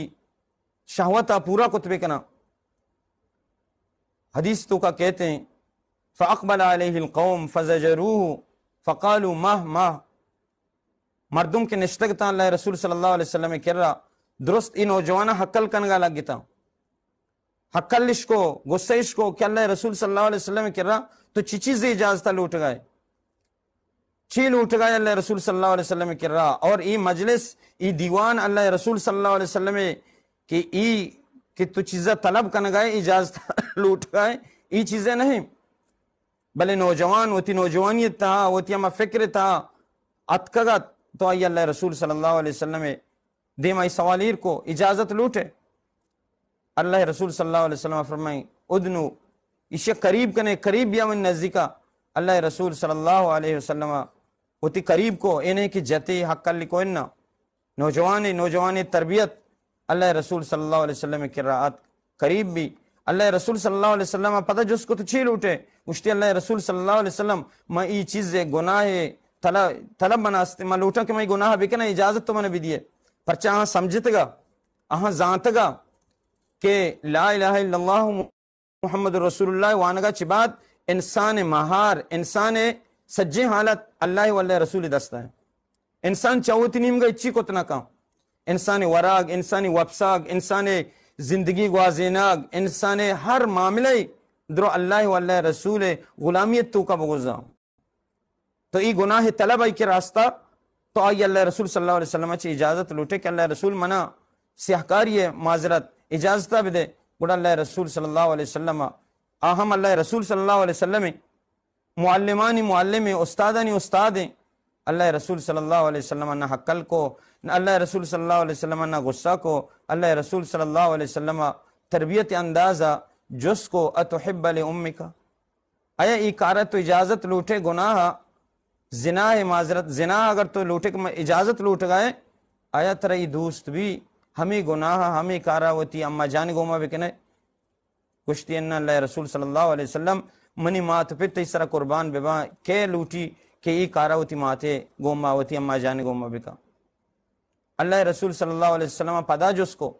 شہوتا پورا کت بکناں۔ حدیث تو کا کہتے ہیں، فاقبل علیہ القوم فزجروہ فقالوا مہ مہ، مردم کہ نشتگ تاں اللہ رسول صلی اللہ علیہ وسلم کرا، درست ای نوجوانا ہکل کنگا لگتا، ہکلش کو، غصہ اش کو کہ اللہ رسول صلی اللہ علیہ وسلم کرا تو چی چیز اجازت لوٹگائے؟ چی لوٹگائے اللہ رسول صلی اللہ علیہ وسلم کرا؟ اور ای مجلس، ای دیوان اللہ رسول صلی اللہ علیہ وسلم کہ ای کہ تو چیزا طلب کنگائے، اجازت لوٹگائے، ای چیزیں نہیں۔ بلے نوجوان وتی نوجوانی تہا، وتی ہما فکر تہا اتکگت، تو آئی اللہ رسول صلی اللہ علیہ وسلم دیما ای سوال ایر کو، اجازت لوٹے۔ اللہ رسول صلی اللہ علیہ وسلم فرمائیں، ادنو، ایشی قریب کنے، قریب بیا من نزدیکا۔ اللہ رسول صلی اللہ علیہ وسلم وتی قریب کو، اے نہیں کہ جتے ہکل کو انا۔ نوجوان، نوجوان تربیت، اللہ رسول صلی اللہ علیہ وسلم کرا ات قریب بی۔ اللہ رسول صلی اللہ علیہ وسلم پدا جست کو تو چی لوٹے؟ گوشتی اللہ رسول صلی اللہ علیہ وسلم، من ای چیز گناہ طلب، طلب من است، من لوٹاں کہ من ای گناہ بکناں، اجازت تو من بدیے۔ پرچا آہاں سمجھتگا، آہاں زانتگا کہ لا الہ الا اللہ محمد رسول اللہ وانگا چی بعد انسان مہار، انسان سجیں حالت اللہ و اللہ رسول دستا ہے۔ انسان چہ وتی نیمگا ہچی کت نہ کن۔ انسان ورگ، انسان وپسگ، انسان زندگی گوازینگ، انسان ہر معاملہ درو اللہ و اللہ رسول غلامیت توکا بگوزا۔ تو ای گناہ طلب آئی کہ راستہ، تو آئی اللہ رسول صلی اللہ علیہ وسلم چہ اجازت لوٹے کہ اللہ رسول منا سیاہکاری معذرت اجازتہ بدے۔ گڑا اللہ رسول صلی اللہ علیہ وسلم، آ ہم اللہ رسول صلی اللہ علیہ وسلم معلمانی معلم، استادانی استاد۔ اللہ رسول صلی اللہ علیہ وسلم نہ ہکل کو، نہ اللہ رسول صلی اللہ علیہ وسلم نہ غصہ کو۔ اللہ رسول صلی اللہ علیہ وسلم تربیت انداز جس کو، اتحب لامک؟ آیا ای کارا تو اجازت لوٹے گناہ، زنا ہے معذرت، زنا اگر تو لوٹے کہ میں اجازت لوٹ گئے، آیا ترا ای دوست بھی ہمیں گناہ، ہمیں کارا وتی اما جان گوما بکنے؟ گوشتی، ان اللہ رسول صلی اللہ علیہ وسلم، منی مات پت تئی سرا قربان بباں، کے لوٹی کہ ای کارا وتی ماتے گوما، وتی اما جان گوما بکا؟ اللہ رسول صلی اللہ علیہ وسلم پدا جس کو،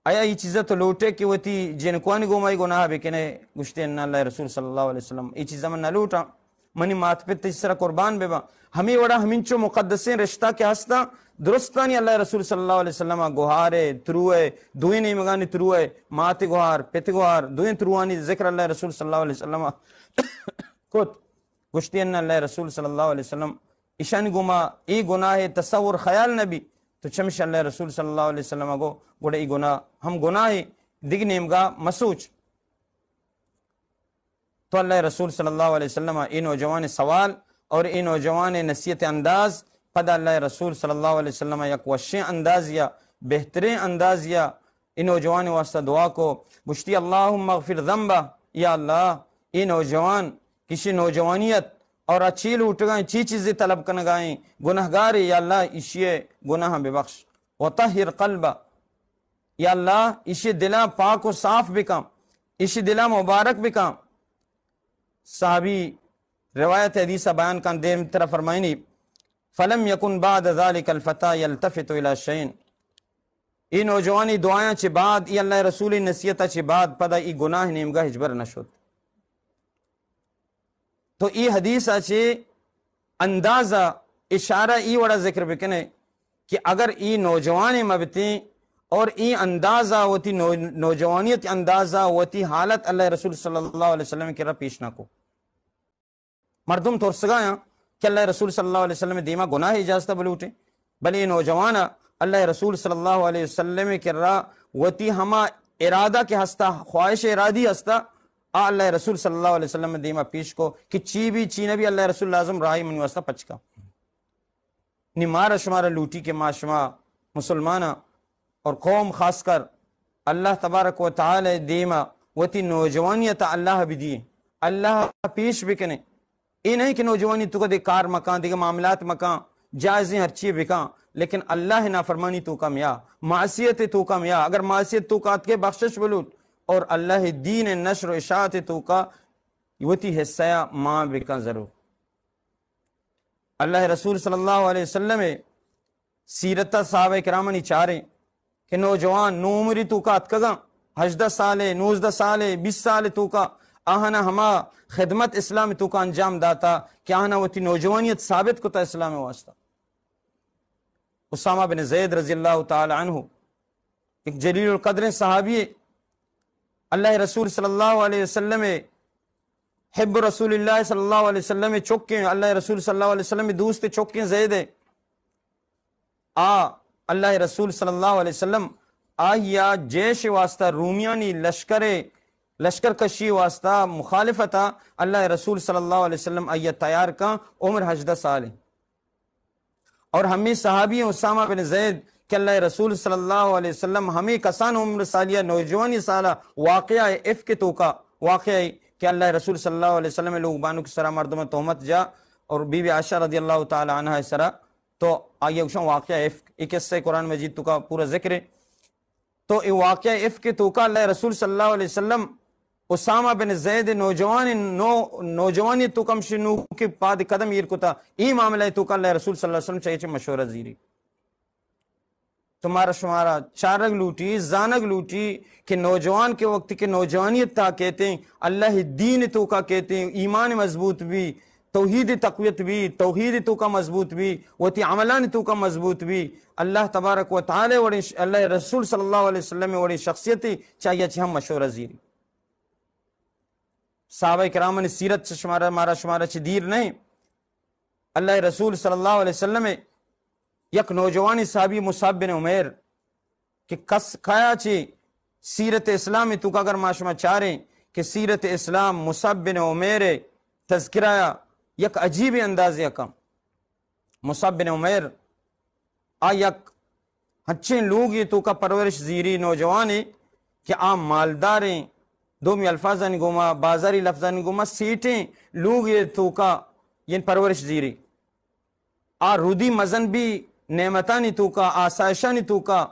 آیا ای چیزا تو لوٹے کہ وتی جنکوانی گوما ای گناہ بکنے؟ گوشتی، ان اللہ رسول صلی اللہ علیہ وسلم، ای چیزا من نہ لوٹاں، منی مات پت تئی سرا قربان بباں۔ ہمیں وڑا ہمینچو مقدسیں رشتہ کہ ہستا، درستانی اللہ رسول صلی اللہ علیہ وسلم گوہارے، تروئے، دوئیں نیمگانی تروئے، مات گوہار، پت گوہار، دوئیں تروانی ذکر اللہ رسول صلی اللہ علیہ وسلم کت۔ گوشتی، ان اللہ رسول صلی اللہ علیہ وسلم، ایشانی گوما ای گناہ تصور خیال نبی۔ تو چمش اللہ رسول صلی اللہ علیہ وسلم گو، گڑا ای گناہ ہم گناہ، دگ نیمگا مسوچ۔ تو اللہ رسول صلی اللہ علیہ وسلم ای نوجوان سوال اور ای نوجوان نصیحت انداز، پدا اللہ رسول صلی اللہ علیہ وسلم یک وشیں انداز یا بہترین انداز یا ای نوجوان واسطہ دعا کو۔ گوشتی، اللہم اغفر ذنبہ، یا اللہ، ای نوجوان کشی نوجوانیت اور اچی لوٹگائیں، چی چیزیں طلب کنگائیں، گناہگارے، یا اللہ، ایشی گناہ ببخش۔ وطہر قلبہ، یا اللہ، ایشی دلا پاک و صاف بکن، ایشی دلا مبارک بکن۔ صحابی روایت حدیث بیان کن، دیم ترا فرمائنی، فلم یکن بعد ذلك الفتى يلتفت الى شيء۔ ای نوجوانی دعایاں چہ بعد، ای اللہ رسول نصیحت چہ بعد، پدا ای گناہ نیمگا ہچبر نہ شد۔ تو ای حدیث چہ اندازہ اشارہ ای وڑا ذکر بکنے کہ اگر ای نوجوان مبتیں اور ای اندازہ وتی نو-، نوجوانیت اندازہ وتی حالت اللہ رسول صلی اللہ علیہ وسلم کرا پیش نہ کو۔ مردم ترسگایاں کہ اللہ رسول صلی اللہ علیہ وسلم دیما گناہ اجازت بلوٹیں، بلے اے نوجوان اللہ رسول صلی اللہ علیہ وسلم کرا وتی ہما ارادہ کہ ہستا، خواہش ارادی ہستا، آ اللہ رسول صلی اللہ علیہ وسلم دیما پیش کو کہ چی بھی چی نبی، اللہ رسول لازم راہی منی واسطہ پچ کا۔ نی مارا شمارا لوٹی کہ ما شما مسلماناں اور قوم خاص کر اللہ تبارک و تعالی دیما وتی نوجوانیت اللہ بدیے، اللہ پیش بکنے۔ اے نہیں کہ نوجوانی تو دے کار مکان، دیگہ معاملات مکان، جائزیں ہر چیز بکان، لیکن اللہ نافرمانی تو کم یا معصیت تو کم یا، اگر معصیت تو کات کے بخشش بلوٹ اور اللہ دین نشر و اشاعت تو کا وتی حصہ ما بکن ضرور۔ اللہ رسول صلی اللہ علیہ وسلم سیرت صحابہ کرامانی چاریں کہ نوجوان نو عمری توکا اتکگاں، ہژدہ سالے، نوزدہ سالے، بیست سالے توکا آہانا ہما خدمت اسلام توکا انجام داتا کہ آہانا وتی نوجوانیت ثابت کتا اسلام واسطہ۔ اسامہ بن زید رضی اللہ تعالی عنہ ایک جلیل القدر صحابی، اللہ رسول صلی اللہ علیہ وسلم، حب رسول اللہ صلی اللہ علیہ وسلم چکیں، اللہ رسول صلی اللہ علیہ وسلم دوست چکیں زید۔ آ اللہ رسول صلی اللہ علیہ وسلم آہیا جیش واسطہ، رومیانی لشکر، لشکر کشی واسطہ مخالفتا اللہ رسول صلی اللہ علیہ وسلم آہیا تیار کن، عمر ہژدہ سال۔ اور ہمیں صحابی اسامہ بن زید کہ اللہ رسول صلی اللہ علیہ وسلم ہمیں کسان عمر سالیا نوجوانی سالا واقعہ افک توکا، واقعہ کہ اللہ رسول صلی اللہ علیہ وسلم لوگ بانک سرا مردم تہمت جا اور بی بی عائشہ رضی اللہ تعالی عنہا سرا تو آئی گوشن واقعہ افک، ای قصہ قرآن مجید توکا پورا ذکر ہے۔ تو ای واقعہ افک توکا اللہ رسول صلی اللہ علیہ وسلم اسامہ بن زید نوجوان نو-، نوجوانی توکا ہمشی نوکی پاد قدم ایر کتا، ای معاملہ توکا اللہ رسول صلی اللہ علیہ وسلم چاہیے چھ مشورہ زیری۔ تو مارا شمارا چارگ لوٹی، زانگ لوٹی کہ نوجوان کے وقت کے نوجوانیت تا کہتے ہیں، اللہ دین توکا کہتے ہیں، ایمان مضبوط بھی، توحید تقویت بی، توحید توکا مضبوط بی، وتی عملانی توکا مضبوط بی، اللہ تبارک و تعالی وڑیں ش-، اللہ رسول صلی اللہ علیہ وسلم وڑیں شخصیت چاہیے چہ ہم مشورہ زیری۔ صحابہ کرامانی سیرت چہ شمارا، مارا شمارا چہ دیر نہیں۔ اللہ رسول صلی اللہ علیہ وسلم یک نوجوانی صحابی مصعب بن عمیر کہ کس کایا چی سیرت اسلام توکا اگر ما شما چاریں کہ سیرت اسلام مصعب بن عمیر تذکرہ یک عجیب اندازے کم۔ مصعب بن عمیر آ یک ہنچیں لوگے توکا پرورش زیری نوجوانے کہ آ مالداریں، دومی الفاظانی گوما، بازاری لفظانی گوما، سیٹیں لوگے توکا ین پرورش زیری۔ آ رودی مزن بی نعمتانی توکا، آسائشانی توکا،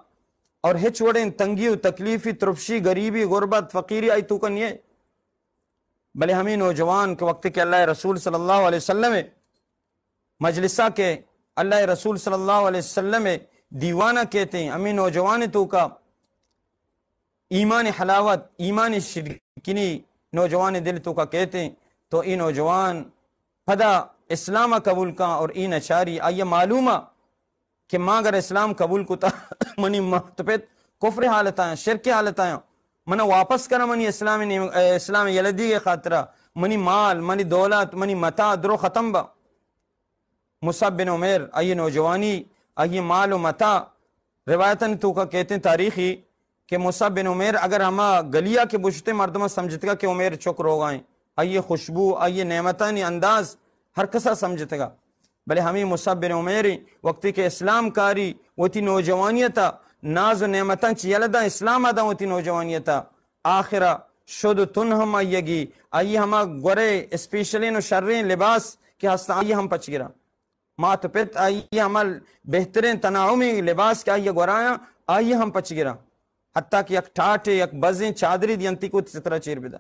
اور ہچ وڑیں تنگی و تکلیفی، ترپشی، غریبی، غربت، فقیری آئی توکا نیے۔ بلے ہمیں نوجوان کہ وقتی کہ اللہ رسول صلی اللہ علیہ وسلم مجلسا کہ اللہ رسول صلی اللہ علیہ وسلم دیوانا کہتے ہیں، ہمیں نوجوان توکا ایمان حلاوت، ایمان شرکنی نوجوان دل توکا کہتے ہیں، تو اے نوجوان پدا اسلام قبول کن اور اے نچاری آئی معلوم کہ ما اگر اسلام قبول کتا منی مات پت کفر حالت آیا، شرک حالت آیا، منا واپس کرا منی اسلام نیم-، اے، اسلام یلدی خاطرہ، منی مال، منی دولت، منی متا درو ختم با۔ مصعب بن عمیر، آئی نوجوانی، آئی مال و متا، روایتانی توکا کہتے ہیں تاریخی کہ مصعب بن عمیر اگر ہما گلیا کہ بشتے مردماں سمجھتگا کہ عمیر چک روگائیں، آئی خوشبو، آئی نعمتانی انداز ہر کسا سمجھتگا۔ بلے ہمیں مصعب بن عمیر وقتی کہ اسلام کاری وتی نوجوانیتا ناز و نعمتاں چہ یلہ داں، اسلام داں وتی نوجوانیتا، آخرا شد و تن ہم آئیگی، آئی ہما گورے اسپیشلیں و شریں لباس کہ ہستاں آئی ہم پچ گراں۔ مات و پت آئی ہما بہتریں تناعمی لباس کہ آئی گورایاں، آئی ہم پچ گراں۔ حتیٰ کہ یک ٹاٹے، یک بزیں چادری دینتی کو سترا چیر بدا۔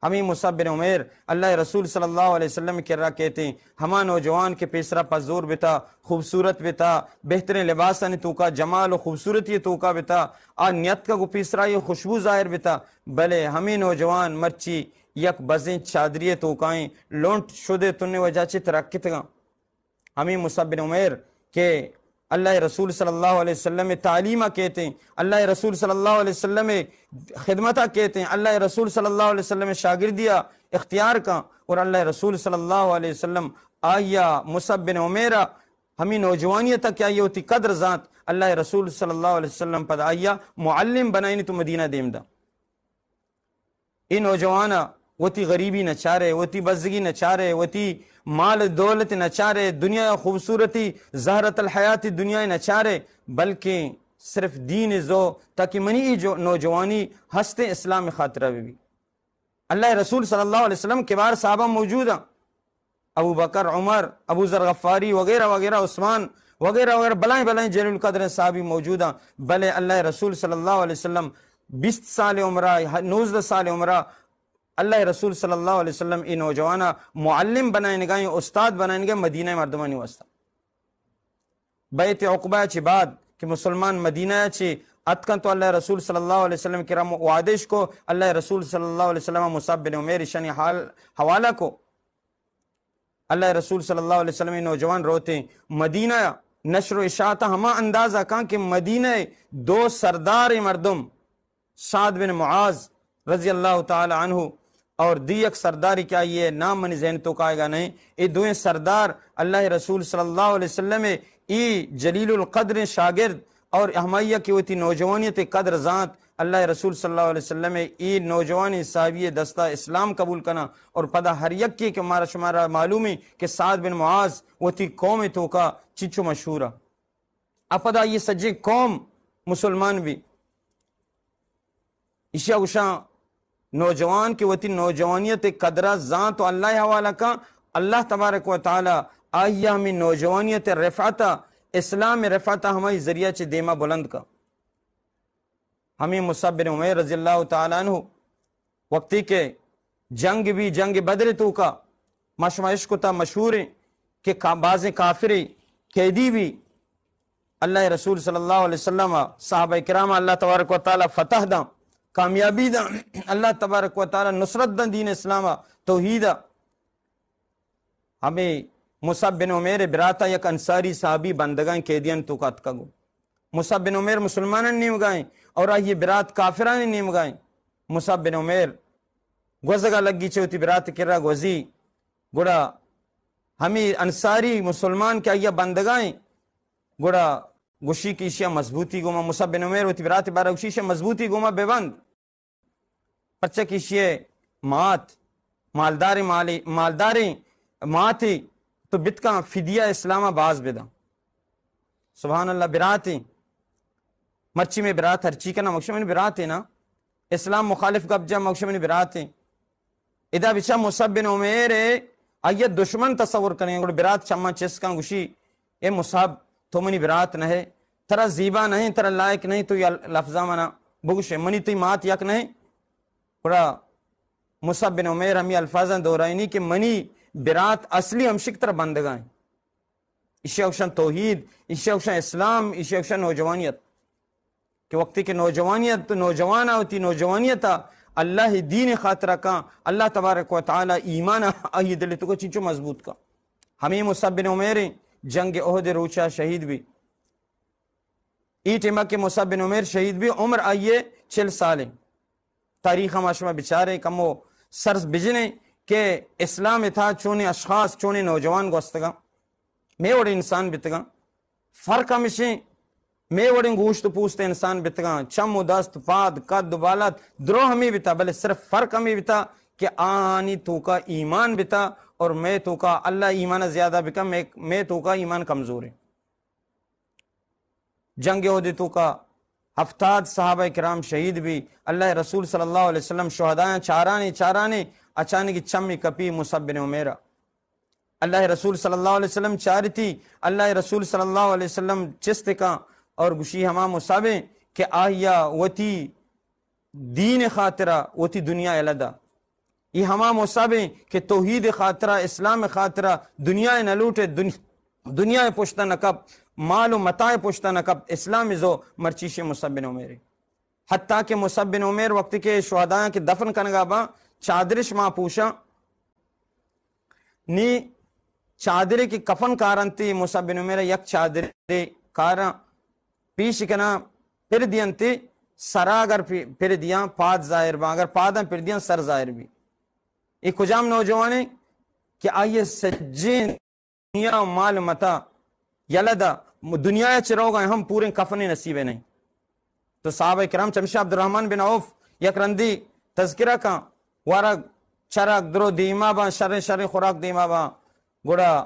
ہمیں مصعب بن عمیر اللہ رسول صلی اللہ علیہ وسلم کرا کہتے ہیں، ہما نوجوان کہ پیسرا پہ زور بتا، خوبصورت بتا، بہتریں لباسانی توکا، جمال و خوبصورتی توکا بتا، آ نیت کا گو پیسرا یہ خوشبو ظاہر بتا، بلے ہمیں نوجوان مرچی یک بزیں چادری توکائیں لونٹ شدے تنے وجہ چہ ترکتگاں۔ ہمیں مصعب بن عمیر کہ اللہ رسول صلی اللہ علیہ وسلم تعلیم کہتے ہیں، اللہ رسول صلی اللہ علیہ وسلم خدمتا کہتے ہیں، اللہ رسول صلی اللہ علیہ وسلم شاگردیا اختیار کا، اور اللہ رسول صلی اللہ علیہ وسلم آیا مصعب بن عمیرا ہمیں نوجوانی تک کہ آئی وتی قدر زانت، اللہ رسول صلی اللہ علیہ وسلم پد آیا معلم بنائینی تو مدینہ دیم دا۔ اے نوجوان ء وتی غریبی نہ چارے، وتی بزگی نہ چارے، وتی مال دولت نہ چارے، دنیا ء خوبصورتی، زہرت الحیات دنیا ء نہ چارے، بلکیں صرف دین ء زو، تاکہ منی اے جو نوجوانی ہستیں اسلام ء خاطرہ بہ بی۔ اللہ ء رسول صلی اللہ علیہ وسلم کبار صحابہ موجود ہیں۔ ابو بکر، عمر، ابو ذر غفاری وغیرہ وغیرہ، عثمان وغیرہ وغیرہ، بلائیں بلائیں جلیل القدر صحابی موجود ہیں، بلے اللہ رسول صلی اللہ علیہ وسلم بیست سال عمرہ، نوزدہ سال عمرہ، اللہ رسول صلی اللہ علیہ وسلم اے نوجوانا معلم بنائینگا، استاد بنائینگا مدینہ مردمانی واسطہ۔ بیعت عقبہ چہ بعد کہ مسلمان مدینہ چہ اتکن تو اللہ رسول صلی اللہ علیہ وسلم کرا وعدش کو، اللہ رسول صلی اللہ علیہ وسلم مصعب بن عمیر شانی حال حوالہ کو۔ اللہ رسول صلی اللہ علیہ وسلم نوجوان روتے مدینہ نشر و اشاعت ہما اندازہ کان کہ مدینہ دو سردار مردم سعد بن معاذ رضی اللہ تعالی عنہ اور دی یک سرداری کہ آئیے نام منی ذہن تو کائیگا نہیں، اے دوئیں سردار اللہ رسول صلی اللہ علیہ وسلم اے جلیل القدر شاگرد اور ہمائیہ کہ وتی نوجوانیت قدر زانت، اللہ رسول صلی اللہ علیہ وسلم اے نوجوان صحابی دستا اسلام قبول کنا اور پدا ہر یکی کہ مارا شمارا معلومی کہ سعد بن معاذ وتی قوم توکا چچو مشہورا۔ اپدا یہ سجے قوم مسلمان بھی۔ ایشی ء گوشاں نوجوان کہ وتی نوجوانیت ء قدر ء زانت و اللہ ء حوالہ کن، اللہ تبارک و تعالی آئی ء ہمیں نوجوانیت ء رفعت ء اسلام ء رفعت ء ہمائی ذریعہ چہ دیما بلند کن۔ ہمیں مصعب بن عمیر رضی اللہ تعالی عنہ وقتی کہ جنگ بھی، جنگ بدر توکا ما شما اشکتا مشہور ہیں کہ کا-، بازیں کافر قیدی بھی، اللہ رسول صلی اللہ علیہ وسلم ء صحابہ کرام ء اللہ تبارک و تعالی فتح داں، کامیابی داں، اللہ تبارک و تعالی نصرت داں دین اسلام ء توحید ء۔ ہمے مصعب بن عمیر ءِ برات ءَ یک انصاری صحابی بندگاں قیدیانی توکا اتکگ۔ مصعب بن عمیر مسلمانانی نیمگا ایں اور آئی ءِ برات کافرانی نیمگا ایں۔ مصعب بن عمیر گوزگا لگی، چہ وتی برات ءِ کرا گوزی، گڑا ہمے انصاری مسلمان کہ آئی ءَ بندگا ایں، گڑا گوشی کہ ایشی ءَ مضبوطی گوما، مصعب بن عمیر وتی برات ءِ بارہ گوشی، ایشی ءَ مضبوطی گوما بہ بند، پرچا کہ ایشی ءِ مات مالداریں مالے، مالداریں ماتے، تو بتکاں فدیہ اسلام ءَ باز بداں۔ سبحان اللہ، براتیں، مرچی مئے برات ہرچی کناں، مگشہ منی براتیں نا، اسلام مخالف گپ جا، مگشہ منی براتیں۔ ادا بچا مصعب بن عمیر ءَ آئی ءَ دشمن تصور کنیں، گڑا برات چماں چست کن، گوشی، اے مصعب، تو منی برات نہ ئے، ترا زیبا نہ ایں، ترا لائق نہ ایں، تو یہ لفظاں منا بگوشے، منی تئی مات یک نہ ایں۔ گڑا مصعب بن عمیر ہمے الفاظاں دورائینی کہ منی برات اصلی ہمشک ترا بندگا ایں۔ ایشی ءَ گوشاں توحید، ایشی ءَ گوشاں اسلام، ایشی ءَ گوشاں نوجوانیت۔ کہ وقتی کہ نوجوانیت، نوجوان ءَ وتی نوجوانیت ءَ اللہ ءِ دین ءِ خاطر ءَ کاں، اللہ تبارک و تعالی ایمان ءَ آئی ءِ دل ءِ توکا چنچو مضبوط کاں۔ ہمے مصعب بن عمیر ایں، جنگ احد ءِ روچ ءَ شہید بی۔ اے ٹیم ءَ کہ مصعب بن عمیر شہید بی، عمر آئی ءِ چل سال ایں۔ تاریخ ءَ ما شما بچاریں، کمو سرز بجنیں کہ اسلام ءِ تہا چونیں اشخاص، چونیں نوجوان گوستگاں، مئے وڑیں انسان بیتگاں۔ فرق ہمیشیں، مئے وڑیں گوشت و پوست انسان بیتگاں، چم و دست، پاد، قد و بالاد درو ہمے بیتا، بلے صرف فرق ہمے بیتا کہ آہانی توکا ایمان بیتا اور مئے توکا، اللہ ایمان زیادہ بکن، مئے، مئے توکا ایمان کمزور ایں۔ جنگ احد ءِ توکا ہفتاد صحابہ کرام شہید بی۔ اللہ ءِ رسول صلی اللہ علیہ وسلم شہدایاں چارانے، چارانے، اچانک چمی کپی مصعب بن عمیر ءَ۔ اللہ ءِ رسول صلی اللہ علیہ وسلم چارتی، اللہ ءِ رسول صلی اللہ علیہ وسلم چست کاں اور گوشی، ہما مصعب ایں کہ آئی ءَ وتی دین ءِ خاطر ءَ وتی دنیا یلہ دا۔ اے ہما مصعب ایں کہ توحید ءِ خاطر ءَ، اسلام ءِ خاطر ءَ دنیا ءَ نہ لوٹ ات، دن-، دنیا ءِ پشت ءَ نہ کپت، مال و متاع ءِ پشت ءَ نہ کپت، اسلام ءِ زو مرچی شے مصعب بن عمیر ایں۔ حتیٰ کہ مصعب بن عمیر وقتی کہ شہدایاں کہ دفن کنگا باں، چادرش ما پوشاں، نی چادرے کہ کفن کارنتی، مصعب بن عمیر یک چادرے کاراں، پیش کناں، پر دینتی، سرا اگر پی-، پر دیاں، پاد ظاہر باں، اگر پاداں پر دیاں، سر ظاہر بی۔ اے کجام نوجوانے کہ آئی ءَ سجیں دنیا و مال متاع یلہ دا، دنیا ءَ چہ روگا ہم پوریں کفنے نصیب نہ ایں۔ تو صحابہ کرام چمشا عبدالرحمن بن عوف یک رندی تذکرہ کاں، ورگ، چرگ، درو دیما باں، شریں شریں خوراک دیما باں۔ گڑا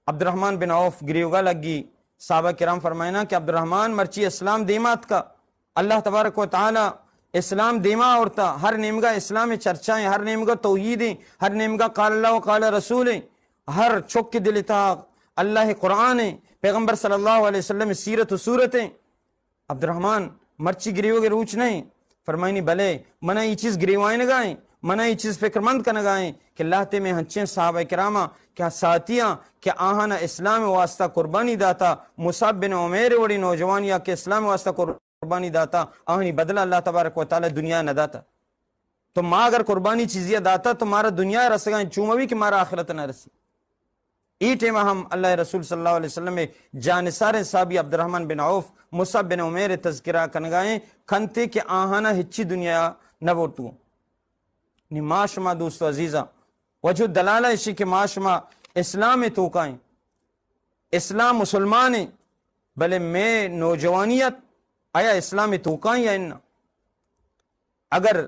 عبدالرحمن بن عوف گریوگا لگی۔ صحابہ کرام فرمائنا کہ عبدالرحمن، مرچی اسلام دیما اتکا، اللہ تبارک و تعالی اسلام دیما آورتا، ہر نیمگا اسلام چرچا ایں، ہر نیمگا توحید ایں، ہر نیمگا قال اللہ و قال رسول ایں، ہر چک دل تہا اللہ قرآن ایں، پیغمبر صلی اللہ علیہ وسلم سیرت و صورت ایں۔ عبدالرحمن، مرچی گریوگ ءِ روچ نہ ایں؟ فرمائنی، بلے، منا اے چیز گریوائینگا ایں، منا اے چیز فکرمند کنگا ایں کہ لہتے مئے ہنچیں صحابہ کراماں کہ ساتیاں کہ آہانا اسلام ءِ واسطہ قربانی داتا، مصعب بن عمیر وڑیں نوجوانیا کہ اسلام ءِ واسطہ قربانی داتا، آہانی بدلہ اللہ تبارک و تعالی دنیا نہ داتا۔ تو ما اگر قربانی چیزی داتا تو مارا دنیا رسگا ایں، چو مہ بی کہ مارا آخرت نہ رسی۔ اے ٹیم ءَ ہم اللہ ءِ رسول صلی اللہ علیہ وسلم ءِ جانثاریں صحابی عبدالرحمن بن عوف، مصعب بن عمیر ءِ تذکرہ کنگا ایں، کنتے کہ آہانا ہچی دنیا نہ بورتگو۔ نی ما شما دوست و عزیزاں، وجہ دلالہ اشی کہ ما شما اسلام ءِ توکا ایں، اسلام مسلمان ایں، بلے مئے نوجوانیت آیا اسلام ءِ توکا ایں یا اناں؟ اگر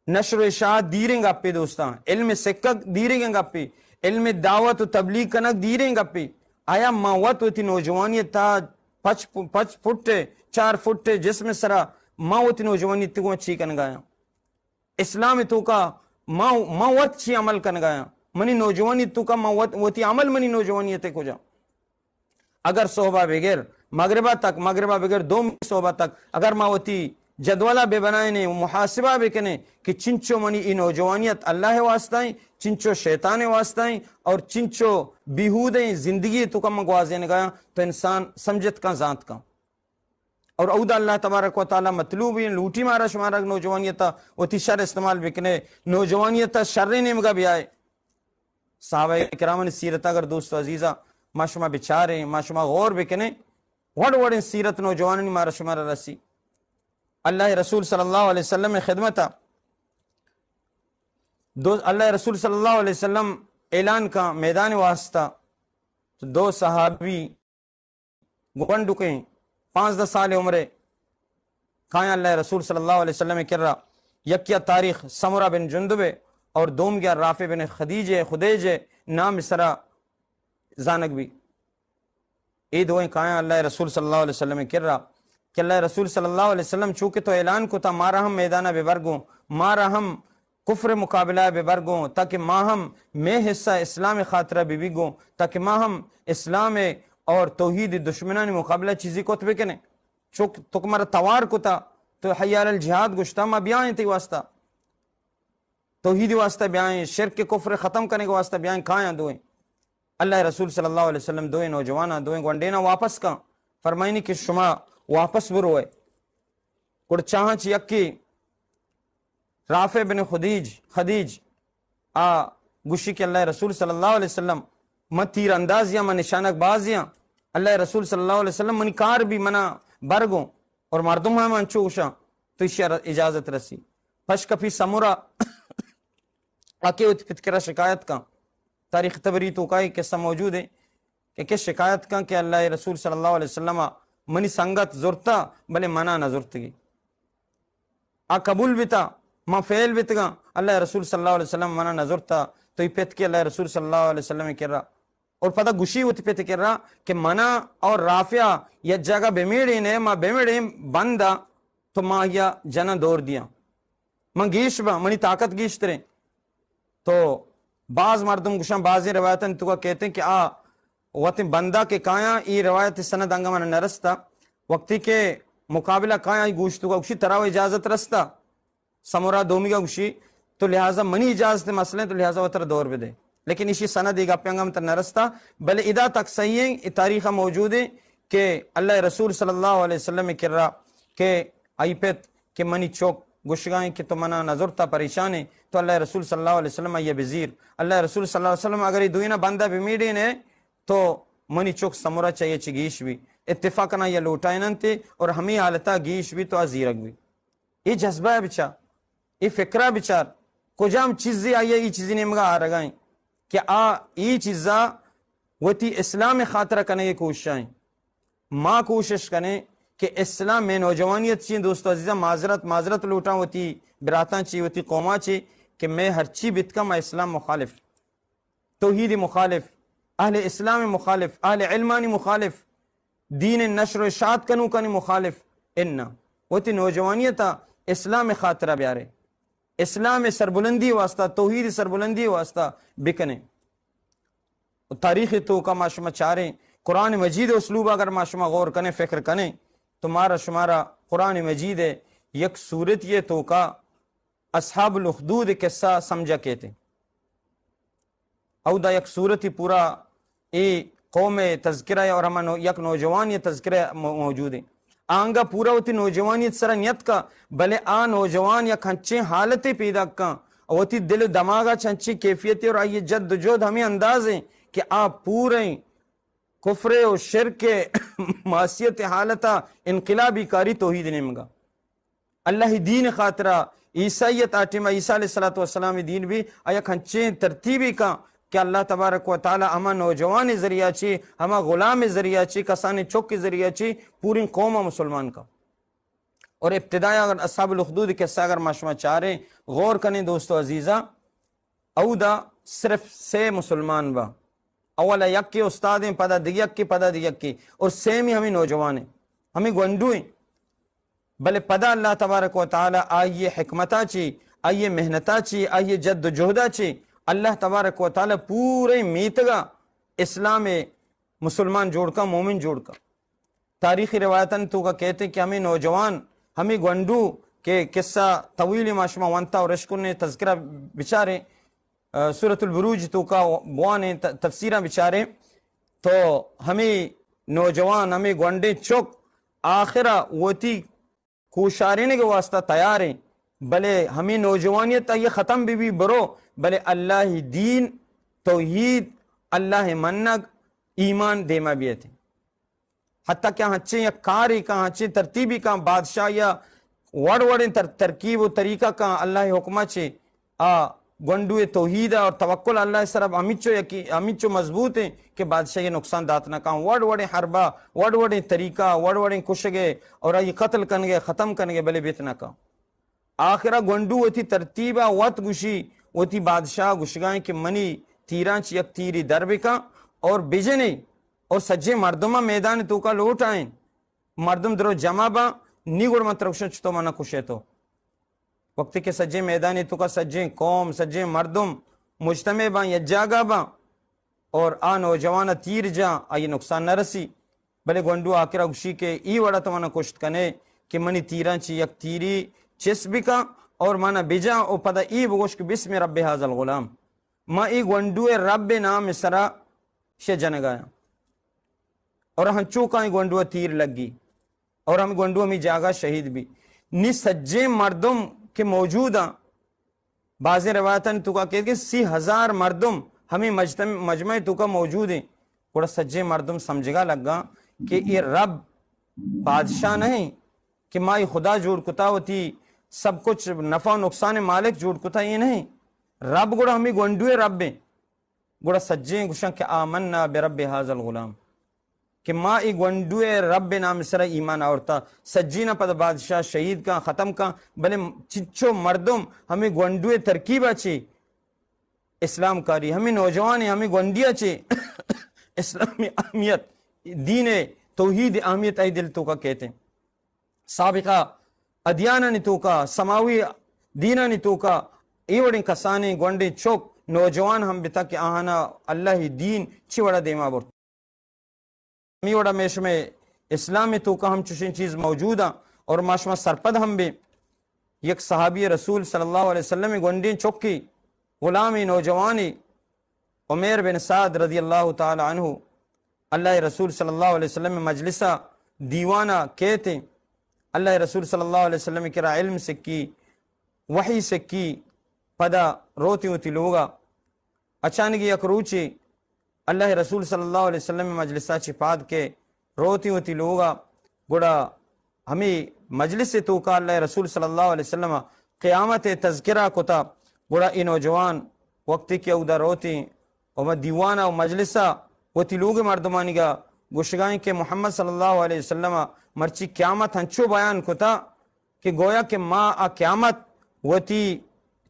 نشر و اشاعت دیریں گپے دوستاں، علم سکگ دیریں گپے، علم دعوت و تبلیغ کنگ دیریں گپے، آیا ما وت وتی نوجوانی تا پچ، پچ فٹ، چار فٹ جسم سرا ما وتی نوجوانی تگوں چی کنگایاں؟ اسلام توکا ما، ما وت چی عمل کنگایاں؟ منی نوجوانی توکا ما وت، وتی عمل منی نوجوانی تے کجا؟ اگر صحبا بگر مغربا تک، مغربا بگر دومی صحبا تک، اگر ما وتی جدولا بہ بنائیں و محاسبہ بکنیں کہ چنچو منی ای نوجوانیت اللہ واسطہ ایں، چنچو شیطان واسطہ ایں اور چنچو بیہودیں زندگی توکا من گوازینگایاں، تو انسان سمجھت کن، زانت کن۔ اور اودا اللہ تبارک و تعالی مطلوب ایں، لوٹی مارا شمارا نوجوانیتا وتی شر استعمال بکنے، نوجوانیتا شر نیمگا بیائے۔ صحابہ کرامانی سیرت اگر دوست و عزیزاں ما شما بچاریں، ما شما غور بکنیں، وڑ وڑیں سیرت نوجوانانی مارا شمارا رسی۔ اللہ رسول صلی اللہ علیہ وسلم خدمت، دو اللہ رسول صلی اللہ علیہ وسلم اعلان کا میدان واسطہ، تو دو صحابی گونڈکیں، پانزدہ سال عمرے، کایاں اللہ رسول صلی اللہ علیہ وسلم کرا، یکیا تاریخ سمرہ بن جندب اور دومگیا رافع بن خدیج، خدیج نام سرا زانگ بی۔ اے دوئیں کایاں اللہ رسول صلی اللہ علیہ وسلم کرا کہ اللہ رسول صلی اللہ علیہ وسلم چونکہ تو اعلان کتا، مارا ہم میدانہ ببر گوں، مارا ہم کفر مقابلہ ببر گوں، تاکہ ما ہم مے حصہ اسلام خاطرہ ببی گوں، تاکہ ما ہم اسلام اور توحید دشمنانی مقابلہ چیزی کت بکنیں۔ چوک تو کہ مارا توار کتا، تو حی علی الجہاد گشتا، ما بیائیں تی واسطہ، توحید واسطہ بیائیں، شرک کفر ختم کرنے کے واسطہ بیائیں، کایاں دوئیں۔ اللہ رسول صلی اللہ علیہ وسلم دوئیں نوجواناں، دوئیں گونڈیناں واپس کن، فرمائنی کہ شما واپس بروئے۔ گڑ چاہاں چہ یکے رافع بن خدیج، خدیج، آ گوشی کہ اللہ رسول صلی اللہ علیہ وسلم، من تیر اندازیاں، من نشانک بازیاں، اللہ رسول صلی اللہ علیہ وسلم منی کار بی، منا برگوں، اور مردم ہم انچو گوشاں، تو ایشی اجازت رسی۔ پش کپی سمرا، آ کہ وتی پت کرا شکایت کن۔ تاریخ طبری توکا اے قصہ موجود ہے کہ کس شکایت کن کہ اللہ رسول صلی اللہ علیہ وسلم منی سنگت زرتا، بلے منا نہ زرتگی۔ آ قبول بیتا، ما فیل بیتگاں، اللہ رسول صلی اللہ علیہ وسلم منا نہ زرتا، تو اے پت کہ اللہ رسول صلی اللہ علیہ وسلم کرا۔ اور پدا گوشی وتی پت کرا کہ منا اور رافعہ یک جاگہ بمیڑین ہے، ما بمیڑین بندا، تو ما یا جنا دور دیاں۔ من گیش باں، منی طاقت گیشتریں۔ تو باز مردم گوشاں، بازیں روایتاں توکا کہتے ہیں کہ آ وتی بندہ کہ کایاں، ای روایت سند انگا من نرستا، وقتی کہ مقابلہ کایاں، ای گوشت توکا گوشی ترا و اجازت رستا، سمرا دومیگا گوشی، تو لہذا منی اجازت مسئلہ ہیں، تو لہذا وتر دور بدے۔ لیکن ایشی سند ای گپے انگا من تر نرستا، بلے ادا تک صحیح ہیں، ای تاریخ موجود ہیں کہ اللہ رسول صلی اللہ علیہ وسلم کرا کہ آئی پت کہ منی چوک گوشگائیں کہ تو منا نزرتا، پریشان ہیں، تو اللہ رسول صلی اللہ علیہ وسلم آئی بزیر۔ اللہ رسول صلی اللہ علیہ وسلم اگر ای دوینا بندہ بمیڑین ہے تو منی چوک سمرا چاہیے چی گیش بھی۔ اتفاقا آئی لوٹائننتے اور ہمیں حالتا گیش بھی تو آ زیرک بھی۔ اے جذبہ بچار، اے فکرہ بچار، کجام چیزے آئی ای چیزی نیمگا آرگائیں کہ آ ای چیزا وتی اسلام خاطرہ کنگے کوششائیں۔ ما کوشش کنیں کہ اسلام میں نوجوانیت چی، دوست و عزیزاں، معذرت، معذرت لوٹاں وتی براتاں چی، وتی قوماں چی کہ میں ہرچی بتکا ما اسلام مخالف، توحید مخالف، اہل اسلام مخالف، اہل علمانی مخالف، دین نشر و اشاعت کنوکانی مخالف، انا وتی نوجوانیتا اسلام خاطرہ بیارے، اسلام سربلندی واسطہ، توحید سربلندی واسطہ بکنے۔ و تاریخ توکا ما شما چاریں، قرآن مجید اسلوب اگر ما شما غور کنیں، فکر کنیں، تو مارا شمارا قرآن مجید یک سورتی توکا اصحاب الاخدود قصہ سمجھا کہتے۔ اودا یک سورتی پورا اے قوم تذکرہ اور ہما نو-، یک نوجوان یہ تذکرہ مو-، موجود ہے۔ آنگا پورا وتی نوجوانیت سرا نیت کا، بلے آ نوجوان یک ہنچیں حالتے پیدا کن، وتی دل و دماغا چنچیں کیفیتے اور آئی جد و جہد ہمیں انداز ہیں کہ آ پوریں کفر و شرک معصیت حالتا انقلابی کاری توحید نیمگا۔ اللہ دین خاطرہ عیسائیت آ ٹیما عیسیٰ علیہ الصلوۃ والسلام دین بھی آ یک ہنچیں ترتیبی کا کہ اللہ تبارک و تعالی ہما نوجوان ذریعہ چی، ہما غلام ذریعہ چی، کسانی چوک ذریعہ چی پوری قوم مسلمان کا۔ اور ابتداء اگر اصحاب الاخدود قصہ اگر ما شما چاریں، غور کنیں دوستو عزیزاں، اودا صرف سے مسلمان با۔ اولا یکی استاد ہیں، پدا دیگی یکی، پدا دیگی یکی، اور سیمی ہمیں نوجوان ہیں، ہمیں گونڈو ہیں۔ بلے پدا اللہ تبارک و تعالی آئی حکمتا چی، آئی محنتا چی، آئی جد و جہدا چی، اللہ تبارک و تعالی پورے میتگا اسلام مسلمان جوڑ کا، مومن جوڑ کا۔ تاریخی روایتاں توکا کہتے کہ ہمیں نوجوان، ہمیں گونڈو کہ قصہ طویل ما شما وانتا اور اشکن تذکرہ بچارے، آ، سورۃ البروج توکا بوانے ت-، تفسیراں بچارے، تو ہمیں نوجوان، ہمیں گونڈے چک آخرا وتی کوشارینگ واسطہ تیار ہیں، بلے ہمیں نوجوانیت آئی ختم بی بی برو، بلے اللہ دین توحید، اللہ ءِ منگ، ایمان دیما بیت۔ حتیٰ کہ ہنچیں یک کارے کن، ہنچیں ترتیبے کن، بادشاہ یا وڑ وڑیں تر-، ترکیب و طریقہ کن، اللہ ءِ حکم ءَ چے آ گونڈو ءِ توحید ءَ اور توکل اللہ ءِ سرا ہمینچو یقین، ہمینچو مضبوط ایں کہ بادشاہ ءَ نقصان دات نہ کن۔ وڑ وڑیں حربہ، وڑ وڑیں طریقہ، وڑ وڑیں کشگ ءِ اور آئی قتل کنگ ءِ، ختم کنگ ءِ، بلے بیت نہ کن۔ آخرا گونڈو وتی ترتیبا وت گوشی، وتی بادشاہ گوشگائیں کہ منی تیراں چہ یک تیری در بکن اور بجنے اور سجیں مردماں میدان توکا لوٹائیں۔ مردم درو جمع باں، نی گڑ من ترا گوشاں چتو منا کشے تو۔ وقتی کہ سجیں میدانی توکا سجیں قوم، سجیں مردم مجتمع باں، یک جاگہ باں، اور آ نوجوان ءَ تیر جاں، آئی نقصان نہ رسی۔ بلے گونڈو آخرا گوشی کہ ای وڑا تو منا کشت کنے کہ منی تیراں چہ یک تیری چست بکن اور منا بجاں و پدا ای بگوش کہ بسم رب هذا الغلام۔ ما ای گونڈو ءِ رب ءِ نام ءِ سرا شے جنگایاں۔ اور ہنچو کائیں گونڈو ءَ تیر لگی اور ہم گونڈو ہمیں جاگہ شہید بی۔ نی سجیں مردم کہ موجود آں، بازیں روایتانی توکا کہت کہ سی ہزار مردم ہمیں مجتم-، مجمع توکا موجود ایں۔ گڑا سجیں مردم سمجھگا لگا کہ یہ رب بادشاہ نہیں کہ مائی خدا جوڑ کتا، وتی سب کچھ نفع و نقصان مالک جوڑ کتا، یہ نہیں۔ رب گڑا ہمیں گونڈو ءِ رب ایں۔ گڑا سجیں گوشاں کہ آمنا برب هذا الغلام، کہ ما ای گونڈو ءِ رب ءِ نام ءِ سرا ایمان آورتا۔ سجینا پدا بادشاہ شہید کن، ختم کن، بلے چنچو مردم ہمیں گونڈو ءِ ترکیبا چے اسلام کاری، ہمیں نوجوان، ہمیں گونڈیا چے اسلامی اہمیت، دین ءِ، توحید ءِ اہمیت آئی دل توکا کہتے۔ سابقہ ادیانانی توکا، سماوی دینانی توکا اے وڑیں کسانیں گونڈیں چک نوجوان ہم بتا کہ آہانا اللہ ءِ دین چی وڑا دیما برت۔ ہمے وڑا مئے شمئے اسلام ءِ توکا ہم چوشیں چیز موجود آں اور ما شما سرپد ہم بیں۔ یک صحابی رسول صلی اللہ علیہ وسلم ءِ گونڈیں چکے، غلامے، نوجوانے، عمیر بن سعد رضی اللہ تعالی عنہ، اللہ ءِ رسول صلی اللہ علیہ وسلم ءِ مجلسا، دیوانا کیت۔ اللہ ءِ رسول صلی اللہ علیہ وسلم ءِ کرا علم سکی، وحی سکی، پدا روتی وتی لوگا۔ اچانگی یک روچے اللہ ءِ رسول صلی اللہ علیہ وسلم ءِ مجلسا چہ پاد کے روتی وتی لوگا، گڑا ہمے مجلس ءِ توکا اللہ ءِ رسول صلی اللہ علیہ وسلم ءَ قیامت ءِ تذکرہ کتا۔ گڑا اے نوجوان وقتی کہ اودا روتیں و ہما دیوانا و مجلسا وتی لوگ ءِ مردمانیگا گوشگائیں کہ محمد صلی اللہ علیہ وسلم ءَ مرچی قیامت ہنچو بیان کتا کہ گویا کہ ما آ قیامت وتی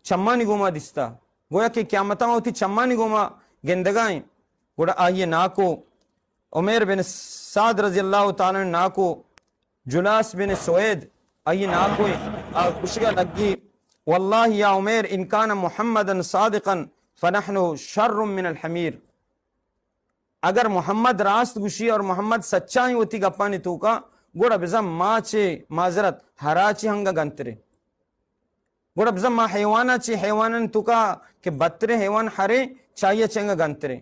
چمانی گوما دیستا، گویا کہ قیامتا ما وتی چمانی گوما گندگائیں۔ گڑا آئی ناکو عمیر بن سعد رضی اللہ تعالی عنہ ناکو جلاس بن سوید، آئی ناکوئے، آ گوشگا لگی، واللہ یا عمیر، ان کان محمدا صادقا فنحن شر من الحمیر۔ اگر محمد راست گوشی اور محمد سچائیں وتی گپانی توکا، گڑا بزاں ما چے، معذرت، ہرا چے ہنگا گنترے۔ گڑا بزاں ما حیوانا چے، حیوانانی توکا کہ بدتریں حیوان ہرے، چاہیے چنگا گنترے۔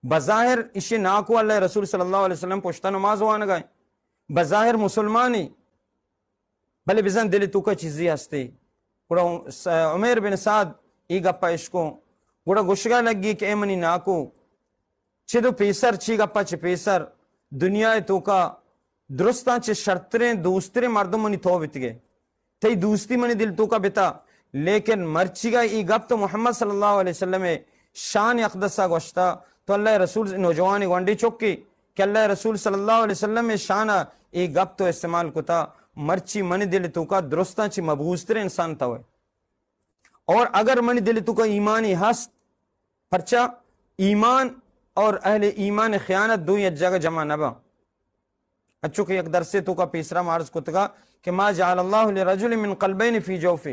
بظاہر ایشی ناکو اللہ رسول صلی اللہ علیہ وسلم پشتا نماز وانگا ایں۔ بظاہر مسلمانی، بلے بزاں دل توکا چیزی ہستے۔ گڑا س-، عمیر بن سعد ای گپا اشکو۔ گڑا گوشگا لگی کہ اے منی ناکو، چد و پیسر، چی گپا چہ پیسر، دنیا توکا درستاں چہ شرتریں، دوستریں مردم منی تو بیتگے۔ تئی دوستی منی دل توکا بتا، لیکن مرچیگا ای گپ تو محمد صلی اللہ علیہ وسلم ءِ شان اقدسا گوشتا، تو اللہ رسول، نوجوان گونڈی چکی کہ اللہ رسول صلی اللہ علیہ وسلم ءِ شانا ای گپ تو استعمال کتا، مرچی منی دل توکا درستاں چہ مبغوض تر انسان تو ہے۔ اور اگر منی دل توکا ایمانی ہست، پرچا ایمان اور اہل ایمان خیانت دو یک جگہ جمع نہ باں۔ اچو کہ یک درسے توکا پیسرا ما عرض کتگا کہ ما جعل اللہ لرجل من قلبین فی جوفہ،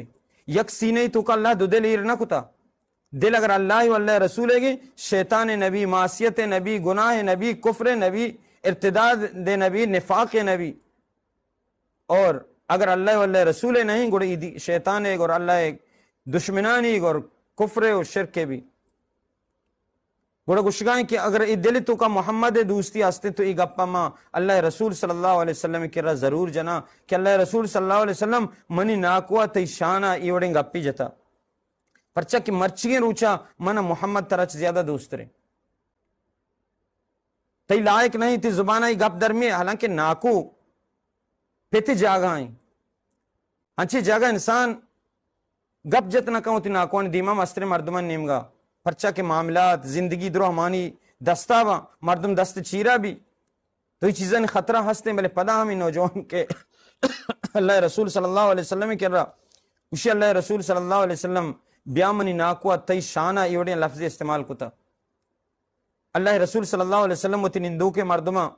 یک سینہ توکا اللہ دو دل ایر نہ کتا۔ دل اگر اللہ و اللہ رسول ہے گے، شیطان نبی، معصیت نبی، گناہ نبی، کفر نبی، ارتداد نبی، نفاق نبی، اور اگر اللہ و اللہ رسول نہیں، گڑا ای دی-، شیطان ہے، گڑا اللہ دشمنانی، گڑا کفر و شرک بھی۔ گڑا گوشگائیں کہ اگر ای دل توکا محمد دوستی ہستے تو ای گپا ما اللہ رسول صلی اللہ علیہ وسلم کرا ضرور جنا کہ اللہ رسول صلی اللہ علیہ وسلم منی ناکوا تئی شانا ای وڑیں گپی جتا۔ پرچا کہ مرچیگیں روچا من محمد ترا چہ زیادہ دوستریں۔ تئی لائق نہیں، تئی زبان ء گپ درمیے، حالانکہ ناکو پت جاگہ ہیں۔ انچیں جاگہ انسان گپ جت نہ کن وتی ناکوانی دیما، مستریں مردمان نیمگا، پرچا کہ معاملات، زندگی درو ہمانی دستا با، مردم دست چیرا بی۔ تو یہ چیزانی خطرہ ہستیں، بلے پدا ہمیں نوجوان کہ اللہ رسول صلی اللہ علیہ وسلم کرا، اسی اللہ رسول صلی اللہ علیہ وسلم بیا منی ناکو ء تئی شان ء اے وڑیں لفظ استعمال کتا۔ اللہ رسول صلی اللہ علیہ وسلم وتی نندوکیں مردماں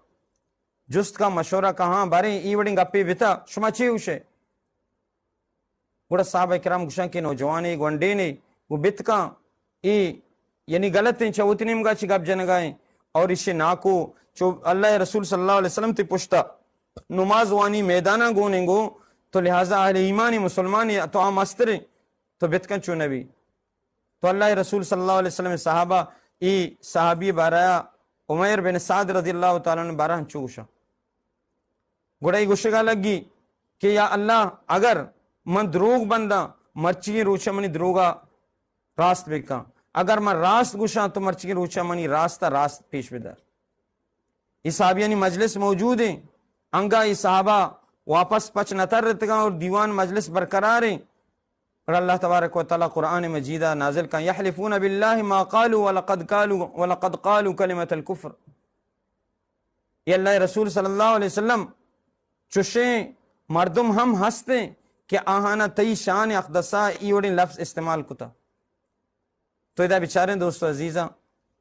جست کا، مشورہ کا، ہاں باریں اے وڑیں گپے بتا، شما چے ہوشے؟ گڑا صحابہ کرام گوشاں کہ نوجوانے، گونڈینے، وہ بت کاں، اے یعنی غلط ہیں، چہ وتی نیمگا چہ گپ جنگا ہیں۔ اور اسے ناکو چو اللہ رسول صلی اللہ علیہ وسلم تے پشتا نماز وانی میدانا گونیں گو، تو لہذا اہل ایمان مسلمان تو آ مستریں، تو بت کن چو نبی۔ تو اللہ رسول صلی اللہ علیہ وسلم صحابہ، ای صحابی بارہ عمیر بن سعد رضی اللہ تعالی عنہ بارہ ہنچو گوشا۔ گڑا ای گوشگا لگی کہ یا اللہ، اگر من دروگ بنداں، مرچی روچا منی دروگا راست بکن، اگر من راست گوشاں تو مرچی روچا منی راستا راست پیش بدار۔ ای صحابیانی مجلس موجود ہیں، انگا ای صحابہ واپس پچ نہ ترتگاں اور دیوان مجلس برقرار ہیں۔ اور اللہ تبارک و تعالی قرآن مجیدہ نازل کن، یحلفون باللہ ما قالوا ولقد قالوا، ولقد قالوا کلمۃ الکفر۔ یہ اللہ رسول صلی اللہ علیہ وسلم چشیں مردم ہم ہستیں کہ آہانا تئی شان اقدسا ای وڑیں لفظ استعمال کتا۔ تو ادا بچاریں دوست و عزیزاں،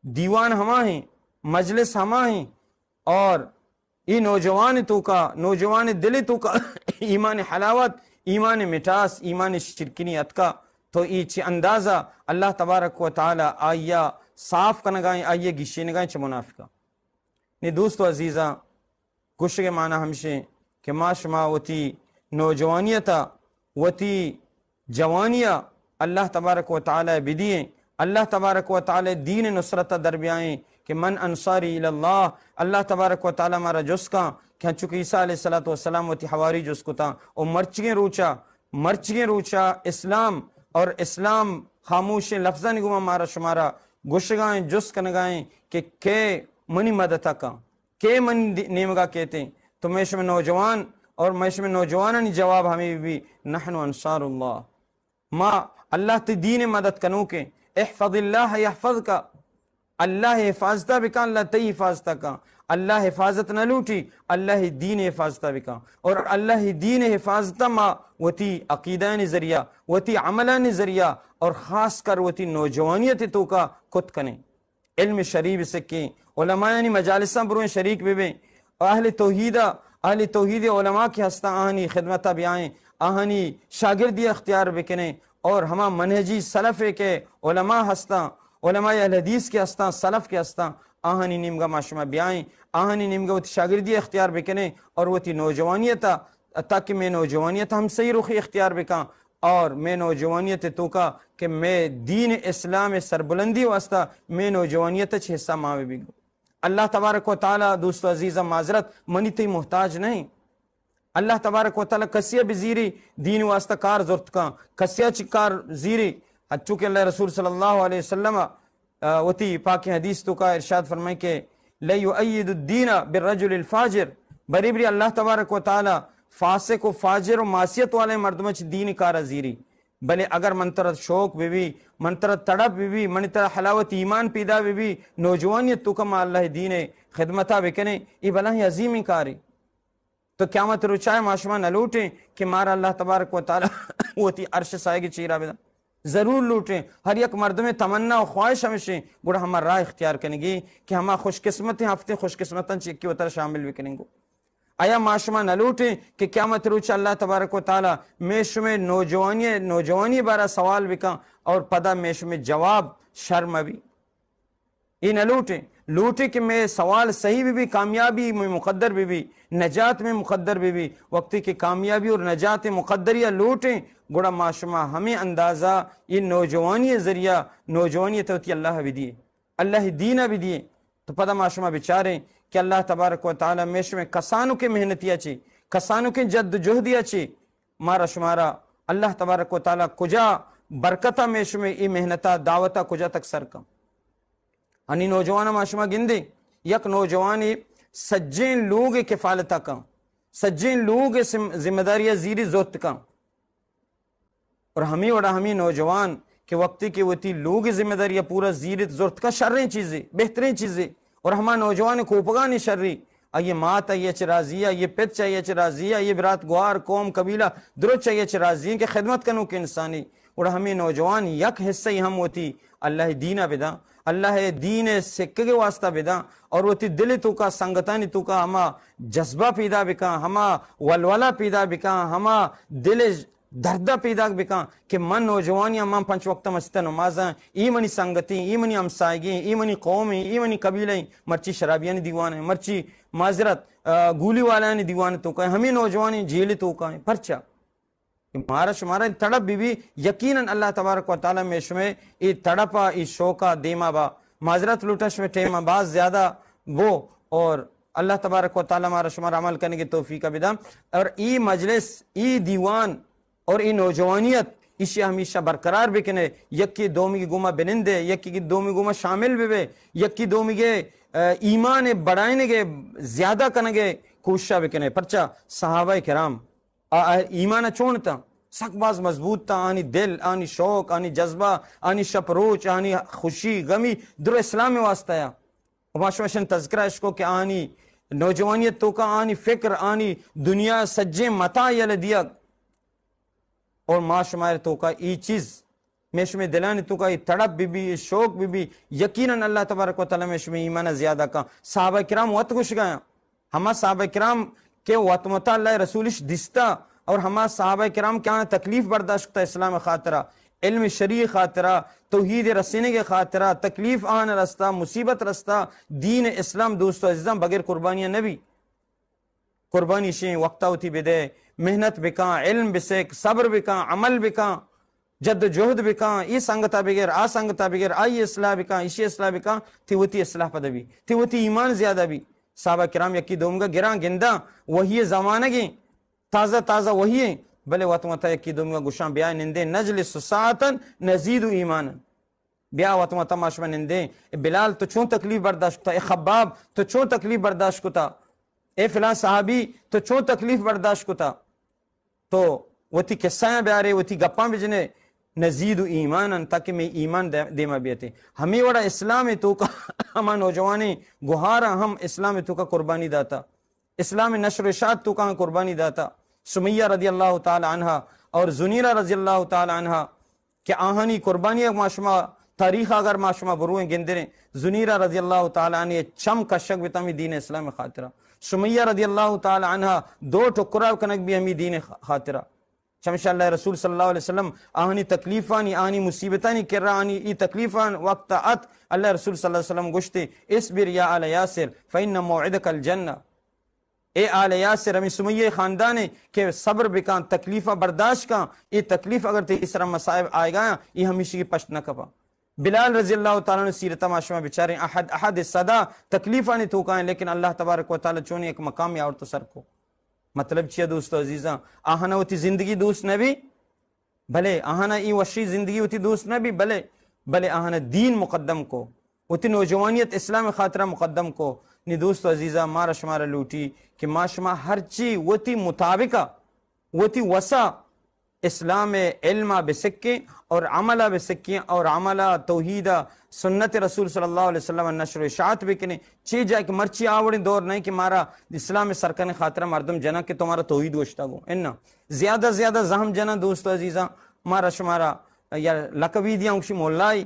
دیوان ہما ہیں، مجلس ہما ہیں، اور ای نوجوان توکا، نوجوان دل توکا ایمان حلاوت، ایمان مٹاس، ایمان شرکنی اتکا، تو ای چی اندازہ اللہ تبارک و تعالی آئیا صاف کنگائیں، آئیا گشینگائیں چہ منافقہ۔ نی دوست و عزیزاں، گوشگ ء معنی ہمشیں کہ ما شما وتی نوجوانیت ء وتی جوانی ء اللہ تبارک و تعالی ء بدییں، اللہ تبارک و تعالی دین نصرت ء در بیائیں کہ من انصاری الی اللہ، اللہ تبارک و تعالی مارا جست کاں کہ ہنچو کہ عیسی علیہ الصلوۃ والسلام وتی حواری جست کتاں، و مرچگیں روچا، مرچگیں روچا اسلام اور اسلام خاموشیں لفظانی گوما مارا شمارا گوشگائیں، جست کنگائیں کہ کئے منی مدد ء کاں۔ کہ من دی-، نیمگا کیتیں، تو میں شمے نوجوان اور میں شمے نوجوانانی جواب ہمیں بھی، نحن انصار اللہ، ما اللہ تی دین مدد کنوکیں، احفظ اللہ یحفظ کا، اللہ حفاظتہ بکن، اللہ تئی حفاظتہ کن۔ اللہ حفاظت نہ لوٹی، اللہ دین حفاظتہ بکن۔ اور اللہ دین حفاظتہ ما وتی عقیدانی ذریعہ، وتی عملانی ذریعہ اور خاص کر وتی نوجوانیت توکا کت کنیں۔ علم شریف سکیں، علمایانی مجالساں برویں شریک ببیں، اہل توحید، اہل توحید علماء کہ ہستاں آہانی خدمتا بیائیں، آہانی شاگردی اختیار بکنیں اور ہما منہجی سلف کہ علماء ہستاں، علماء اہل حدیث کہ ہستاں، سلف کہ ہستاں، آہانی نیمگا ما شما بیائیں، آہانی نیمگا وتی شاگردی اختیار بکنیں اور وتی نوجوانیتا، تاکہ میں نوجوانیت ہم صحیح رخی اختیار بکاں۔ اور میں نوجوانیت توکا کہ میں دین اسلام سربلندی واسطہ میں نوجوانیت چ حصہ ما بی۔ اللہ تبارک و تعالی، دوست و عزیزاں، معذرت، منی تئی محتاج نہیں۔ اللہ تبارک و تعالی کسیا بزیری دین واسطہ کار زرت کاں، کسیا چی کار زیری، چونکہ اللہ رسول صلی اللہ علیہ وسلم آ، وتی پاکیں حدیث توکا ارشاد فرمائیں کہ لیؤید الدین بالرجل الفاجر، بری بری اللہ تبارک و تعالی فاسق و فاجر و معصیت والے مردم چ دین کارا زیری۔ بلے اگر من ترا شوق بی بی، من ترا تڑپ بی بی، من ترا حلاوت ایمان پیدا بی بی، نوجوانیت توکا ما اللہ دین خدمتا بکنے، ای بلاہیں عظیمیں کاری۔ تو قیامت روچا ما شما نہ لوٹیں کہ مارا اللہ تبارک و تعالی وتی عرش سائگ چیرا بدن۔ ضرور لوٹیں، ہر یک مردم تمنا و خواہش ہمشیں، گڑا ہما راہ اختیار کنگی کہ ہما خوش قسمتیں ہفتیں خوش قسمتاں چکی وتر شامل بکنیں گو۔ آیا ما شما نہ لوٹیں کہ قیامت روچ اللہ تبارک و تعالی میں شمے نوجوانی، نوجوانی بارا سوال بکن اور پدا میں شمے جواب شرم بی؟ اے نہ لوٹیں، لوٹیں کہ مئے سوال صحیح بہ بی، کامیابی مئے مقدر بہ بی، نجات مئے مقدر بہ بی۔ وقتی کہ کامیابی اور نجات مقدری ء لوٹیں، گڑا ما شما ہمیں اندازہ اے نوجوانی ذریعہ، نوجوانی تو وتی اللہ بہ دیے، اللہ دین بہ دیے۔ تو پدا ما شما بچاریں کہ اللہ تبارک و تعالی میں شمے کسانو کے محنتی اچی، کسانو کے جد و جہدی اچی، مارا شمارا اللہ تبارک و تعالی کجا برکتا میں شمے ای محنتا دعوتا کجا تک سر کن؟ ہنی نوجوان ما شما گندے، یک نوجوانے سجیں لوگ کفالتا کن، سجیں لوگ سم-، ذمہ داری زیری زرت کن۔ اور ہمیں وڑا ہمیں نوجوان کہ وقتی کہ وتی لوگ ذمہ داری پورا زیرت زرت کن، شریں چیزے، بہتریں چیزے۔ اور ہما نوجوان کوپگانی شری، آئیے مات آئیے چہ راضی، آئیے پت چہ آئیے چہ راضی، آئیے برات گوار قوم قبیلہ درو چہ آئیے چہ راضی کہ خدمت کنوک انسانی۔ اور ہمیں نوجوان یک حصہ ہی ہم وتی اللہ دین بداں، اللہ دین سکگ واسطہ بداں، اور وتی دل توکا سنگتانی توکا ہما جذبہ پیدا بکاں، ہما ولولہ پیدا بکاں، ہما دل درد پیداک بکاں کہ من نوجوانی، من پنچ وقت مسجد نمازاں، ای منی سنگتی، ای منی ہمسائگی، ای منی قوم، ای منی قبیلہ، مرچی شرابیانی دیوان ہے، مرچی معذرت، آ، گولی والانی دیوان توکا ہے، ہمیں نوجوانی جیل توکا ہے۔ پرچا؟ کہ مارا شمارا تڑپ بی بی، یقیناً اللہ تبارک و تعالی میں شمے ای تڑپا، ای شوقا دیما با۔ معذرت لوٹا، شمے ٹیما باز زیادہ بو، اور اللہ تبارک و تعالی مارا شمارا عمل کرنے کی توفیق بدا۔ اور ای مجلس، ای دیوان اور ای نوجوانیت ایشی ہمیشہ برقرار بکنے، یکی دومی کی گوما بنندے، یکی کی دومی گوما شامل بے، یکی دومی کے، آ، ایمان بڑھائنے کے، زیادہ کرنے کے کوشش بکنے۔ پرچا؟ صحابہ کرام آ، آ ایمان چون تا؟ سک باز مضبوط تا، آنی دل، آنی شوق، آنی جذبہ، آنی شپ روچ، آنی خوشی، غمی در اسلام واسطہ یا۔ و ما شما شن تذکرہ اش کو کہ آنی نوجوانیت توکا آنی فکر، آنی دنیا سجیں متاع یل دیگ۔ اور ما شما توکا ای چیز میں شمے دلانی توکا ای تڑپ بی بی، ای شوق بی بی، یقیناً اللہ تبارک و تعالی میں شمے ایمان زیادہ کا۔ صحابہ کرام وت گوش گیا، ہما صحابہ کرام کہ وت متا اللہ رسولش دیستا، اور ہما صحابہ کرام کہ آنا تکلیف برداشت کتا اسلام خاطرہ، علم شریع خاطرہ، توحید رسینے کے خاطرہ، تکلیف آن رستا، مصیبت رستا، دین اسلام دوست و عزیزاں بغیر قربانیاں نبی۔ قربانی شیں، وقتا وتی بدے، محنت بکاں، علم بسک، صبر بکاں، عمل بکاں، جد و جہد بکاں، ای سنگتا بگر، آ سنگتا بگر، آئی اصلاح بکاں، ایشی اصلاح بکاں، تی وتی اصلاح پد بی، تی وتی ایمان زیادہ بی۔ صحابہ کرام یکی دومگا گراں گنداں، وحی زمانگیں، تازہ تازہ وحی ہیں، بلے وت متا یکی دومگا گشاں بیا نندے، نجلس ساعتا نزید ایمانا۔ بیا وت متا ما شما نندیں، اے بلال تو چون تکلیف برداشت کتا، اے خباب تو چون تکلیف برداشت کتا، اے فلاں صحابی تو چون تکلیف برداشت کتا۔ تو وتی قصہ بیارے، وتی گپاں بجنے، نزید و ایمان انت تاکہ میں ایمان دے-، دیما بیتے۔ ہمیں وڑا اسلام توکا ہما نوجوانیں گہارا ہم اسلام توکا قربانی داتا، اسلام نشر و اشاعت توکا قربانی داتا۔ سمیہ رضی اللہ تعالی عنہا اور زنیرہ رضی اللہ تعالی عنہا کہ آہانی قربانی ما شما تاریخ اگر ما شما برویں گندریں، زنیرہ رضی اللہ تعالی عنہ چم کشگ بتا ہمیں دین اسلام خاطرہ، سمیہ رضی اللہ تعالی عنہا دو ٹکرا کنگ بی ہمیں دین خاطرہ۔ چمشا اللہ رسول صلی اللہ علیہ وسلم آہانی تکلیفانی، آہانی مصیبتانی کرا آنی ای تکلیفان وقت ات، اللہ رسول صلی اللہ علیہ وسلم گوشتے، اصبر یا آل یاسر فإن موعدک الجنہ۔ اے آل یاسر، ہمیں سمیہ خاندان ہے کہ صبر بکاں، تکلیفہ برداشت کاں، اے تکلیف اگر تئی سر مصائب آئے گا، یہ ہمیشہ کی پشت نہ کپا۔ بلال رضی اللہ تعالی عنہ سیرت ما شما بچاریں، احد، احد صدا تکلیفانی توکائیں، لیکن اللہ تبارک و تعالی چونی ایک مقام یا اور تو سر کو۔ مطلب چیا دوست و عزیزاں، آہنا وتی زندگی دوست نبی، بلے آہانا ای وشی زندگی وتی دوست نہ بی، بلے، بلے آہانا دین مقدم کو، وتی نوجوانیت اسلام خاطرہ مقدم کو۔ نی دوست و عزیزاں، مارا شمارا لوٹی کہ ما شما ہرچی وتی مطابقہ، وتی وسا اسلام علما بسکیں اور عملا بسکیں اور عملا توحیدا سنت رسول صلی اللہ علیہ وسلم نشر و اشاعت بکنیں۔ چی جائے کہ مرچی آوڑیں دور نہیں کہ مارا اسلام سرکن خاطرہ مردم جناں کہ تو مارا توحید گوشتا گو۔ انا زیادہ زیادہ زہم جناں دوست و عزیزاں، مارا شمارا یا لقبی دیاں گوشی مولائی،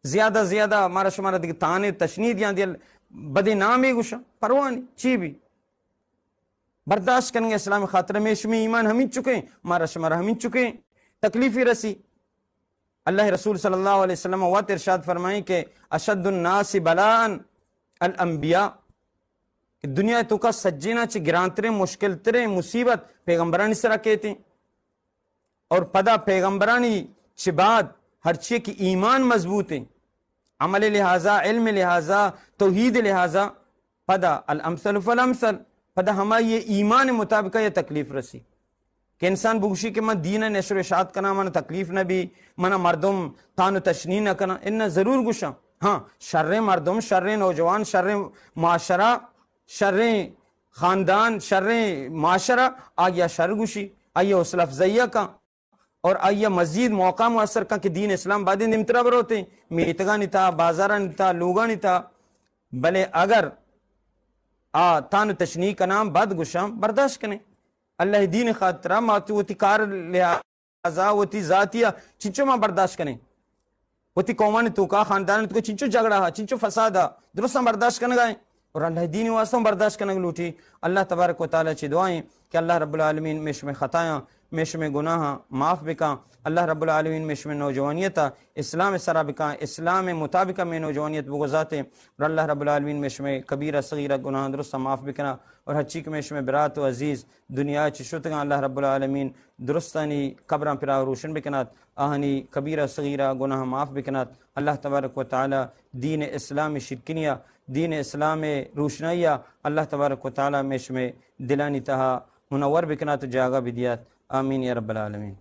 زیادہ زیادہ مارا شمارا دیگہ تانے تشنی دیاں، دیا بدے نامی گوشاں، پروانی چی بھی برداشت کنگے اسلام خاطر۔ میں شمی ایمان ہمین چکیں، مارا شمارا ہمین چکیں تکلیفی رسی۔ اللہ رسول صلی اللہ علیہ وسلم وت ارشاد فرمائیں کہ اشد الناس بلاء الانبیاء، کہ دنیا توکا سجینا چہ گرانتریں، مشکل تریں مصیبت پیغمبرانی سرا کیتیں۔ اور پدا پیغمبرانی چہ بعد ہرچی کہ ایمان مضبوط ہیں، عمل لحاظا، علم لحاظا، توحید لحاظا، پدا الامثل فالامثل، پدا ہمائی ایمان مطابقہ یہ تکلیف رسی۔ کہ انسان بگوشی کہ من دین نشر و اشاعت کناں، من تکلیف نہ بی، من مردم تان و تشنی نہ کناں۔ اناں، ضرور گوشاں۔ ہاں، شریں مردم، شریں نوجوان، شریں معاشرہ، شریں خاندان، شریں معاشرہ، آگیا شر گوشی، آئی حوصلہ افزائی کن اور آئی مزید موقع میسر کن کہ دین اسلام بادیں دیمترا بروتیں، میتگانی تا، بازارانی تا، لوگانی تا۔ بلے اگر آ تان و تشنی کناں، بد گوشاں، برداشت کنیں۔ اللہ دین خاطرا ما تو وتی کار لحاظا، وتی ذاتیا چنچو ما برداشت کنیں؟ وتی قومانی توکا، خاندان توکا چنچو جھگڑا ہا، چنچو فساد ہا، درستاں برداشت کنگا ایں۔ اور اللہ دین واسطہ ہم برداشت کنگ لوٹی۔ اللہ تبارک و تعالی چہ دعا ایں کہ اللہ رب العالمین مئے شمئے خطایاں، مئے شمئے گناہاں معاف بکاں۔ اللہ رب العالمین مئے شمئے نوجوانیتا اسلام سرا بکاں، اسلام مطابق مئے نوجوانیت بگوزاتیں۔ اور اللہ رب العالمین مئے شمئے کبیرہ صغیرہ گناہاں درستاں معاف بکنا۔ اور ہرچی کہ مئے شمئے برات و عزیز دنیا چہ شتگاں، اللہ رب العالمین درستانی قبراں پراہ روشن بکنات، آہانی کبیرہ صغیرہ گناہ معاف بکنات۔ اللہ تبارک و تعالی دین اسلام شرکنیا، دین اسلام روشنائیا اللہ تبارک و تعالی مئے شمئے دلانی تہا منور بکنات و جاگہ بدیات۔ آمین یا رب العالمین۔